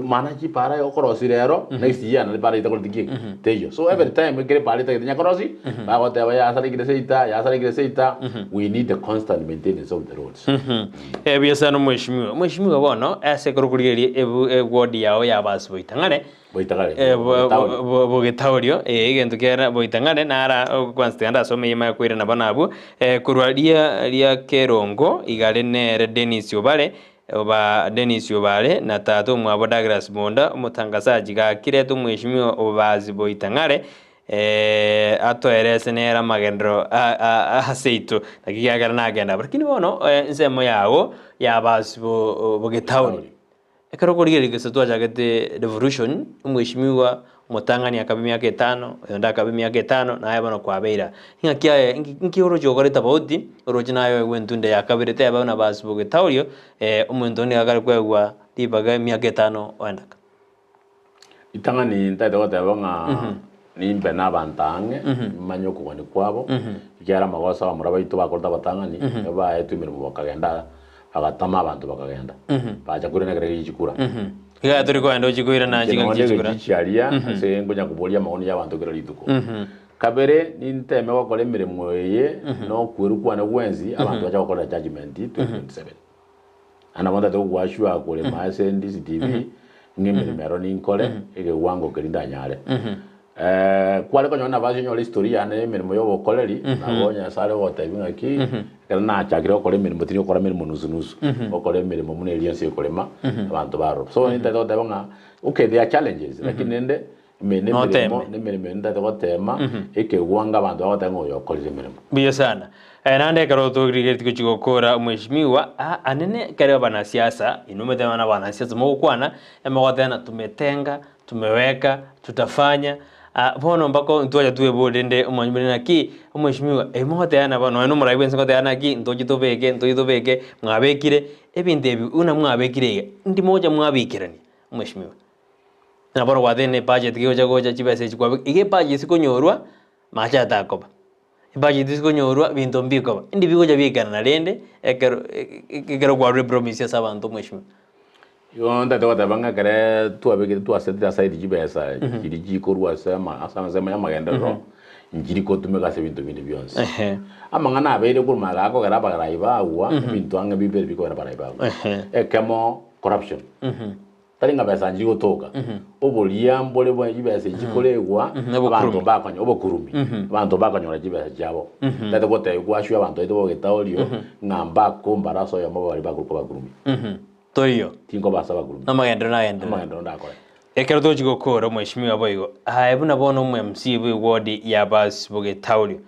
mana chipara okorosia rero, next year naende epara etakoreti ki? Teiyo. So every time ekero epara etagete nyakorosi, bagoteba yasarekire seita, yasarekire seita, we need the constant maintenance of the roads. Buya sana omweshimiwa. Omweshimiwa bono, ase ekero okorigereria ebu eward yao ya abasi boitang'ane, Boitang'are, Bogetaorio. Bogetaorio, egento kiaye boitang'are nara kwanza tiga ndasome eyemo yakoirana bono abwo, korwa ria ria Kerongo igare nere Dennis Obare, Oba Dennis Obare na tata omwabo Douglas Monda omotangasaji gaki reta omweshimiwa Obazi Boitang'are atoerese nere amagenderero aseito naki kiagera nagenda abwo. Lakini bono ensemo yago ya Abasi Bogetaoni ekero okorigereria gose twachagete revolution omweshimiwa. Omotang'ani akaba emiaka etano, oyonde akaba emiaka etano, naye bono kwabeire aa. Ing'aki aye, nki nki oroche okore tofauti, oroche naye oegwe entunda ya kabere, teba buna basibogete orio, omonto onde nigo akare koegwa ribaga emiaka etano oendeka. Ritang'ani ntagete goteba ng'a nimbe na abanto ang'e, nimanye okogania kwabo, ekiagera amagoso abamura baito bakorete abatang'ani, ebaetwe emeremo bakagenda bagatama abanto bakagenda, bacha koirana ekero gie chikura. Iga tori kogenda ochie koirana Inche chingaki nonye chie chikura. egechichi aria ase nkonya koboria amaoni y'abanto kera rituko. Kabere, ninteme gokora emeremo eye na okwerwa kwane gwensi, abanto bache gokorera judgment 2027. Naende nabo ntagete gogoashua korema ase DCTV, ng'a emeremo ero ninkore, egewango keria ndanyare. Kware konyora nafasi onyore history yane ya emeremo ya obokoreri, nabo Nyasae are gogotebia ng'aki, ekero nachakire gokora emeremo tindi gokora emeremo nusu nusu, ngokora emeremo buna eria ense ekorema, abanto barora. So ntagete goteba ng'a okay there are challenges, lakini rende ime na emeremo, Noteme. na emeremo eye ntagete gotema, ekewango abanto bagoteba ng'a oyo okorire emeremo. Mbuya sana. Naende ekero torigeretie gochia gokora omweshimiwa, aa anene ekero abanasiasa, inwe motebe na abanasiasa mogokwana, emogoteba tumetenga, tumeweka, tutafanya, ah, bono mpaka ntwacha tweborie rende omanywe buna naki, omweshimiwa, ebi mogoteba bono nonye na omorai bwensi ngoteba naki, ntoche tobeke, ntoche tobeke, mwabekire, ebinto ebi buna mwabekire iga, ndi mogocha mwabikerania, omweshimiwa. Buna bono gwatebire na ebudget gegocha gocha chibesa echi kwabeka, iga ebudget esikonyorwa, mache atakoba. Ebudget esikonyorwa, binto mbikoba. Indi bigocha biaikerana rende, ekero ekero kwarure epromise ase abanto omweshimiwa. Igo ntagete goteba ng'a ekere twabekire twasetire aside chibesa chiria chikorwa ase ama ase ensemo ya amagenderero, nchiri kotumeka ase ebinto binde bionsi. Amang'ana abeire korwa magega akogera abarai bagwa, ebinto ang'e bibere bikogera abarai bagwa. Ekemo, corruption. Tari ng'a besa nchiri gotoka, oboria mbore bwa chibesa echi chikoregwa, abanto mbakonya obokurumi, abanto mbakonyora chibesa chiabo. Ntagete gotebia kwashua abanto baito bogeta orio, ng'a mbakombara ase oyomo baria bakorokwa abakurumi. Toiyo. Tinkoba ase abakurumi. Amagenderero nagenderere. Amagenderero ndakore. Ekero togochia gokora omweshimiwa boigo, aye buna bono omo MC bwe ward ya Basi Bogetaurio,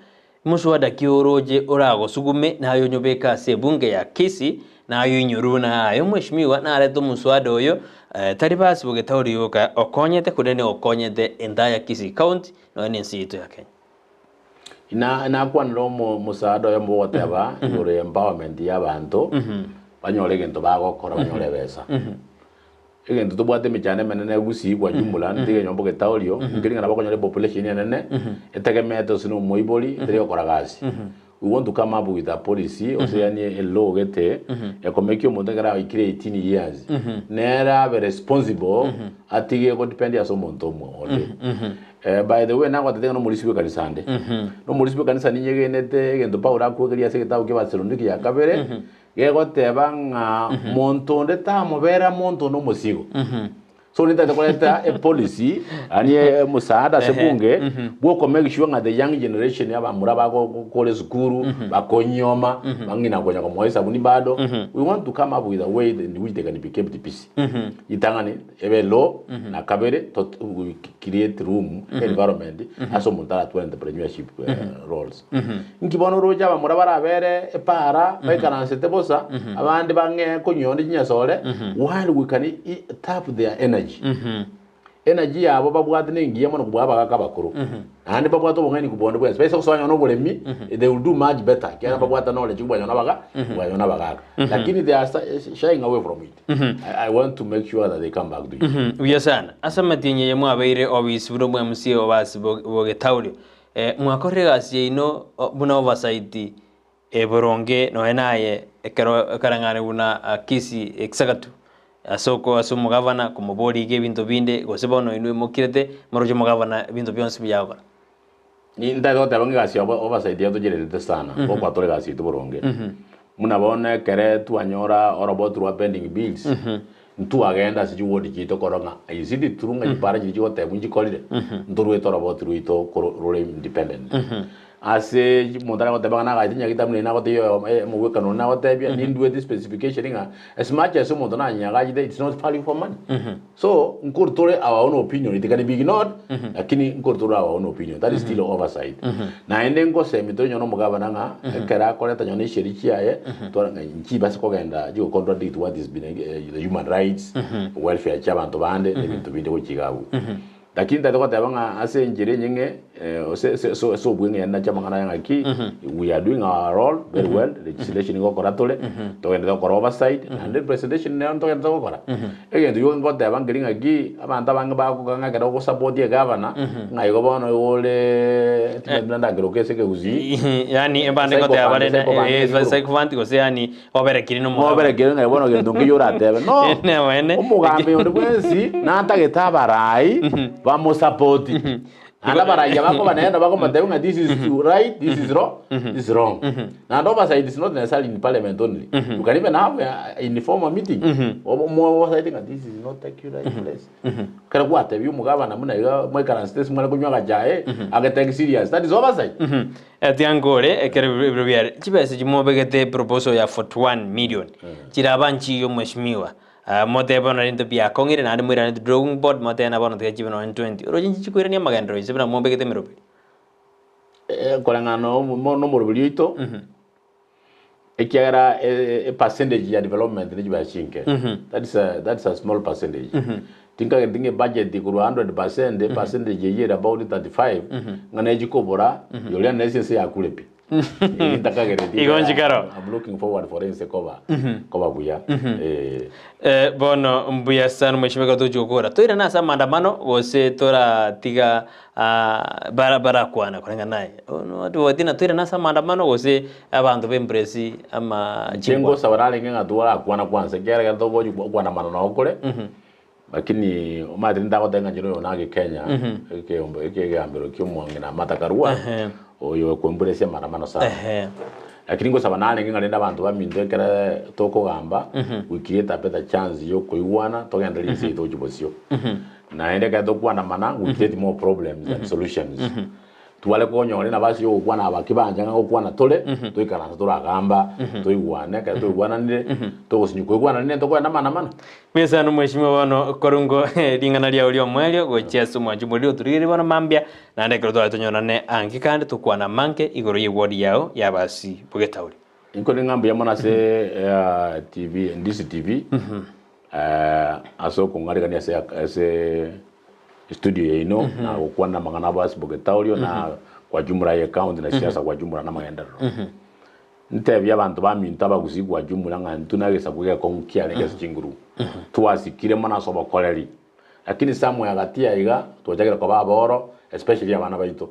Moswada ki oroche oragosugume naye onyobeke ase ebunge ya Kisii naye oinyorwe buna aye omweshimiwa narete omoswada oyo tari basi Bogetauri yoka okonyete korende nigo okonyete entire Kisii County nonya na ense yaito ya Kenya. Ina nakwanire omo omosaada oyomo bogoteba igoro ya empowerment ya abanto banyore egento bagokora banyore ebesa. Egento tobwate emechando emenene gusii kwa jumla ntiga enyomba getaorio nkeri ng'a nabo okonyora epopulation enene etegemeete gose na omoibori etari gokora gasi. We want to come up with a policy gose yaani a law gete ekomekia omonto ekero aikire 18 years nere abe responsible atige godepend ase omonto omwe onde. By the way nagotebia ng'a nomorisia bw'ekanisa ande. Nomorisia bw'ekanisa ninyegenete egento Paulo akwegeria ase egetabu kia Abathesaloniki ya kabere Gegoteba ng'a monto onde tamobera monto onde omosigo. So nintagete koreta epolicy yaani omosaada ase bunge bwa make sure ng'a the young generation abamura bagokora esukuru bakonyoma bang'ina konya komoa esabuni bado we want to come up with a way in which they can be kept busy. Ritang'ani ebe law na kabere to we create room environment ase omonto aratware entrepreneurship roles. Inki bono oroche abamura barabere epaara baikaransete bosa, abande bang'ee konywa onde chinyasore, while we can tap their energy. Energy yabo babwate nengiya mono kobua abagaka abakoro. Naende babwate obong'aini kobua onde bwensi. Baise gosoa nonye oboremi, they will do much better, ekiagera babwate knowledge kobua nonye abaga, kobua nonye abagaka. Lakini they are shying away from it. I, I want to make sure that they come back to it. Buya sana. Ase amatienyi aye mwabeire obisi buna omwMCA obasi bogetaurio. Mwakorire egasi yaino buna oversight boronge nonya naye ekero ekareng'ane buna Kisii executive ase oko ase omogavana komoboria iga ebinto binde gose bono inwe mokirete moroche omogavana ebinto bionsi buya agokora. Ntagete goteba ng'a egasi ya oversight yatochererete sana, gokwa tore egasi yaito boronge. Buna bono ekere twanyora oroboti rwa pending bills, ntwagenda ase chiward chiaito korora ng'a is it true ng'a chipara chiria chigotebwa nchikorire, ntoruete oroboti rwaito koro rore independent. Ase omonto are goteba ng'a nagache nyagitari buna ere nagotebia oyo omogwekano one nagotebia, ninduete specification ng'a as much as omonto nanyagachete it's not value for money. So, nkorwa tore our own opinion, it can be ignored, lakini nkorwa tore our own opinion, that is still oversight. Naende ngosemia tore nonye omogabana ng'a ekero akoreta nonye esheria chiaye, twara ng'a nchibase kogenda chigo contradict what is been the human rights, welfare chia abanto bande, na ebinto binde gochia iga abwo. Lakini ntagete goteba ng'a ase enchera enyeng'e ase ase ase ase obweng'e yaani nache amang'ana aya ng'aki, we are doing our role very well, legislation ngokora tore, togenderete gokora oversight, naende representation nero ntogenderete gokora. Egento gioka ngoteba nkeri ng'aki, abanto abange bagoka ng'a ekero ogosupport egavana, ng'a igo bono igo ore timanyeti buna ndakeroke ase ekegusii, Yaani ebande ngoteba bare na sycophant gose yaani oberekire na omogabana. Oberekire ng'a bono gento nkeiyo oratebe. No! Namaene. Omogambi onde bwensi natagete abarai bamosapoti. Naende abarai aba akoba nere nabo bakomotebia ng'a this is right, this is wrong, this is wrong. Naende oversight is not necessarily in parliament only. You can even have a informal meeting. Omo oversight ng'a this is not accurate place. Ekero gwatebia omogabana buna iga mwaikaransete ase mware konywa agachae, agetake serious, that is oversight. Atiga nkore ekero ebiro biare chibesa echi mobegete proposal ya 41 million chiraba nchiyo mheshimiwa Ah, motebe bono ebinto biakong'ire naende moirane to drawing board motebe na bono tiga chibe nonye 20 oroche inche chikoirania amagenderero inse buna mobegete emeroberi. Koreng'ana na omoroberi oito, ekiagera epercentage ya development ne chibesa chinke, that is a, that is a small percentage. Tinkageti ng'a ebudget korwa 100%, epercentage eyio ere about 35, ng'a nechi kobora, yoria nese ense yakure pi. Eyio ntakagereti Igo nchikaro. I'm looking forward for ense koba, koba buya. Eh. Eh, bono mbuya sana mheshimiwa ekero togochia gokora. Toirane ase amaandamano gose toratiga ah, bara barakwana koreng'ana naye. Bono tobwati ng'a toirane ase amaandamano gose abanto ba embrace ama Inche chinkwana. ngosaba narenge ng'a twarakwana kwansa ekiagera ekero togochi okwanamana noo kore, lakini omanyete nintagoteba ng'a inche noyo nage Kenya, ekeombe ekegambero kia omong'ina Martha Karua, oyo okoembrace amaandamano sana. Lakini ngosaba narenge ng'a rende abanto baminto ekere tokogamba, we create a better chance ya okoigwana togendererie ense yaito gochia bosio. Naende ekero tokwanamana, we create more problems than solutions. Tware konyora enafasi ya ogokwana abaki bancha ng'a gokwana tore, toikaranse toragamba, toigwane, ekero twaigwananire, togosinywa koigwanana nere tokoenda maandamano. Mbuya sana mheshimiwa bono korungo ring'ana riao ri'omoerio gochia ase omwancho omoriri otorigererie bono mambia naende ekero tware tonyorane ange kande tokwane amange igoro y'eward yao y'abasi bogetauri. Inkore ng'a mbuya mono ase TV, Ndisi TV, ase okong'arigania ase ase estudio yaino na gokwana amang'ana abasi bogetaorio na kwa jumla ye county na siasa kwa jumla na amagenderero. Ntebie abanto baminto abagusii kwa jumla ng'a intwe na egesaku egekong'u kiarenge ase chinguru, twasikire mono ase obokoreri, lakini somewhere gati aiga twachakire koba aboro especially abana baito.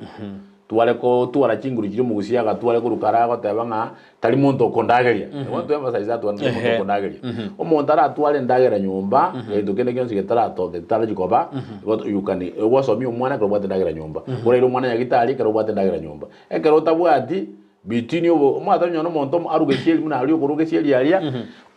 Tware kotwara chinguru chiria omogusii agatware korwa kare agoteba ng'a tari monto okondageria. I want to emphasize that one, tari monto okondageria. Omonto aratware endagera nyomba, gento kende gionsi getaratoke getarachi koba, igo you can ogosomia omwana ekero obwate endagera nyomba. Oraire omwana nyagitari ekero obwate endagera nyomba. Ekero otabwati, between obo omanyete onye nomonto omo aruge esieri buna aria okoruga esieri aria,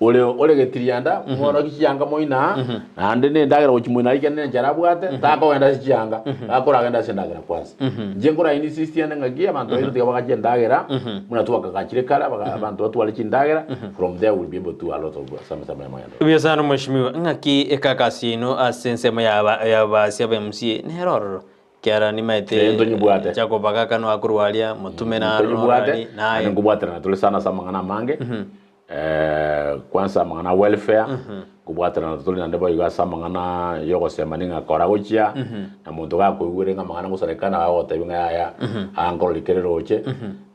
ore ore getirianda, mworokia chianga moino aa, naende na endagera gochia moino aria ekiagera na enchara abwate, takogenda ase chianga, akoragenda ase endagera kwanza. Inche nkora insist ande ng'aki abanto baito tiga bagache endagera, buna twakagachire kare, abaga abanto batware chindagera, from there we'll be able to do a lot of some some amagenderero. Mbuya sana mheshimiwa, ng'aki ekakasi yaino ase ensemo ya aba ya abaasi aba MCA nere ororo? Kiara nimaete Eh, ntonyebwate. Jacob agaka akorwa aria, motume na Ntonyebwate, Aroni, naende naye. nkobwaterana tore sana ase amang'ana amange, kwanza amang'ana a welfare, nkobwaterana tore naende boigo ase amang'ana ya ogosemania ng'a kora gochia, na monto gakoigwere ng'a amang'ana ngosarekana agagotebia ng'a yaya, aa nkorori kere roche,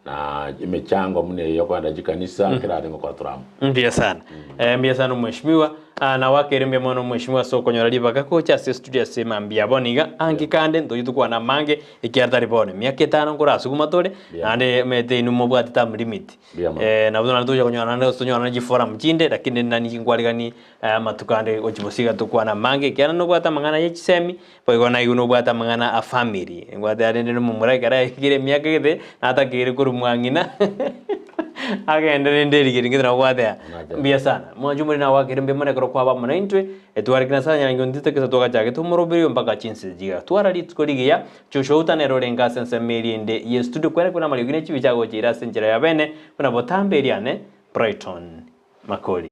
na emechango buna eye ya okogenda chikanisa, kera ande ngokora tore amo. Mbuya sana. Eh, mbuya sana omweshimiwa. Ah, na wakeire mbuya mono omweshimiwa ase okonyora ribaga gocha ase estudio ase mambia bono iga. Anki kande ntochi tokwane amange ekiagera tari bono. Emiaka etano nkorasuguma tore, Mbuya. naende omanyete inwe mobwate term limit. Mbuya mono. Eh, nabo naende togocha konyora naende gose tonyorane chiforum chinde, lakini nani nkwariganie amatuko ande gochia bosio iga tokwane amange ekiagera nobwate amang'ana ye chisemi, Boigo naigwe nobwate amang'ana a family, nimbwate arende nomomura ekero aikire emiaka egete, natakeire korwa mwa ng'ina agende rende erigeri ng'ete nabwate aa. Mbuya sana, mwanche omoriri nagoakere mbuya mono ekero kwaba amo naintwe, etwareke na sana nyarangi onde tokesa twagachagete omoroberi oyo mpaka chinse chiga. Twara rituko rigiya, Joshua Outa nere orenge ase ensemo eria ende ye studio kwere buna amariogi ne chibicha agocha ira ase enchera ya bene, buna botambe eriane, Brighton Makori.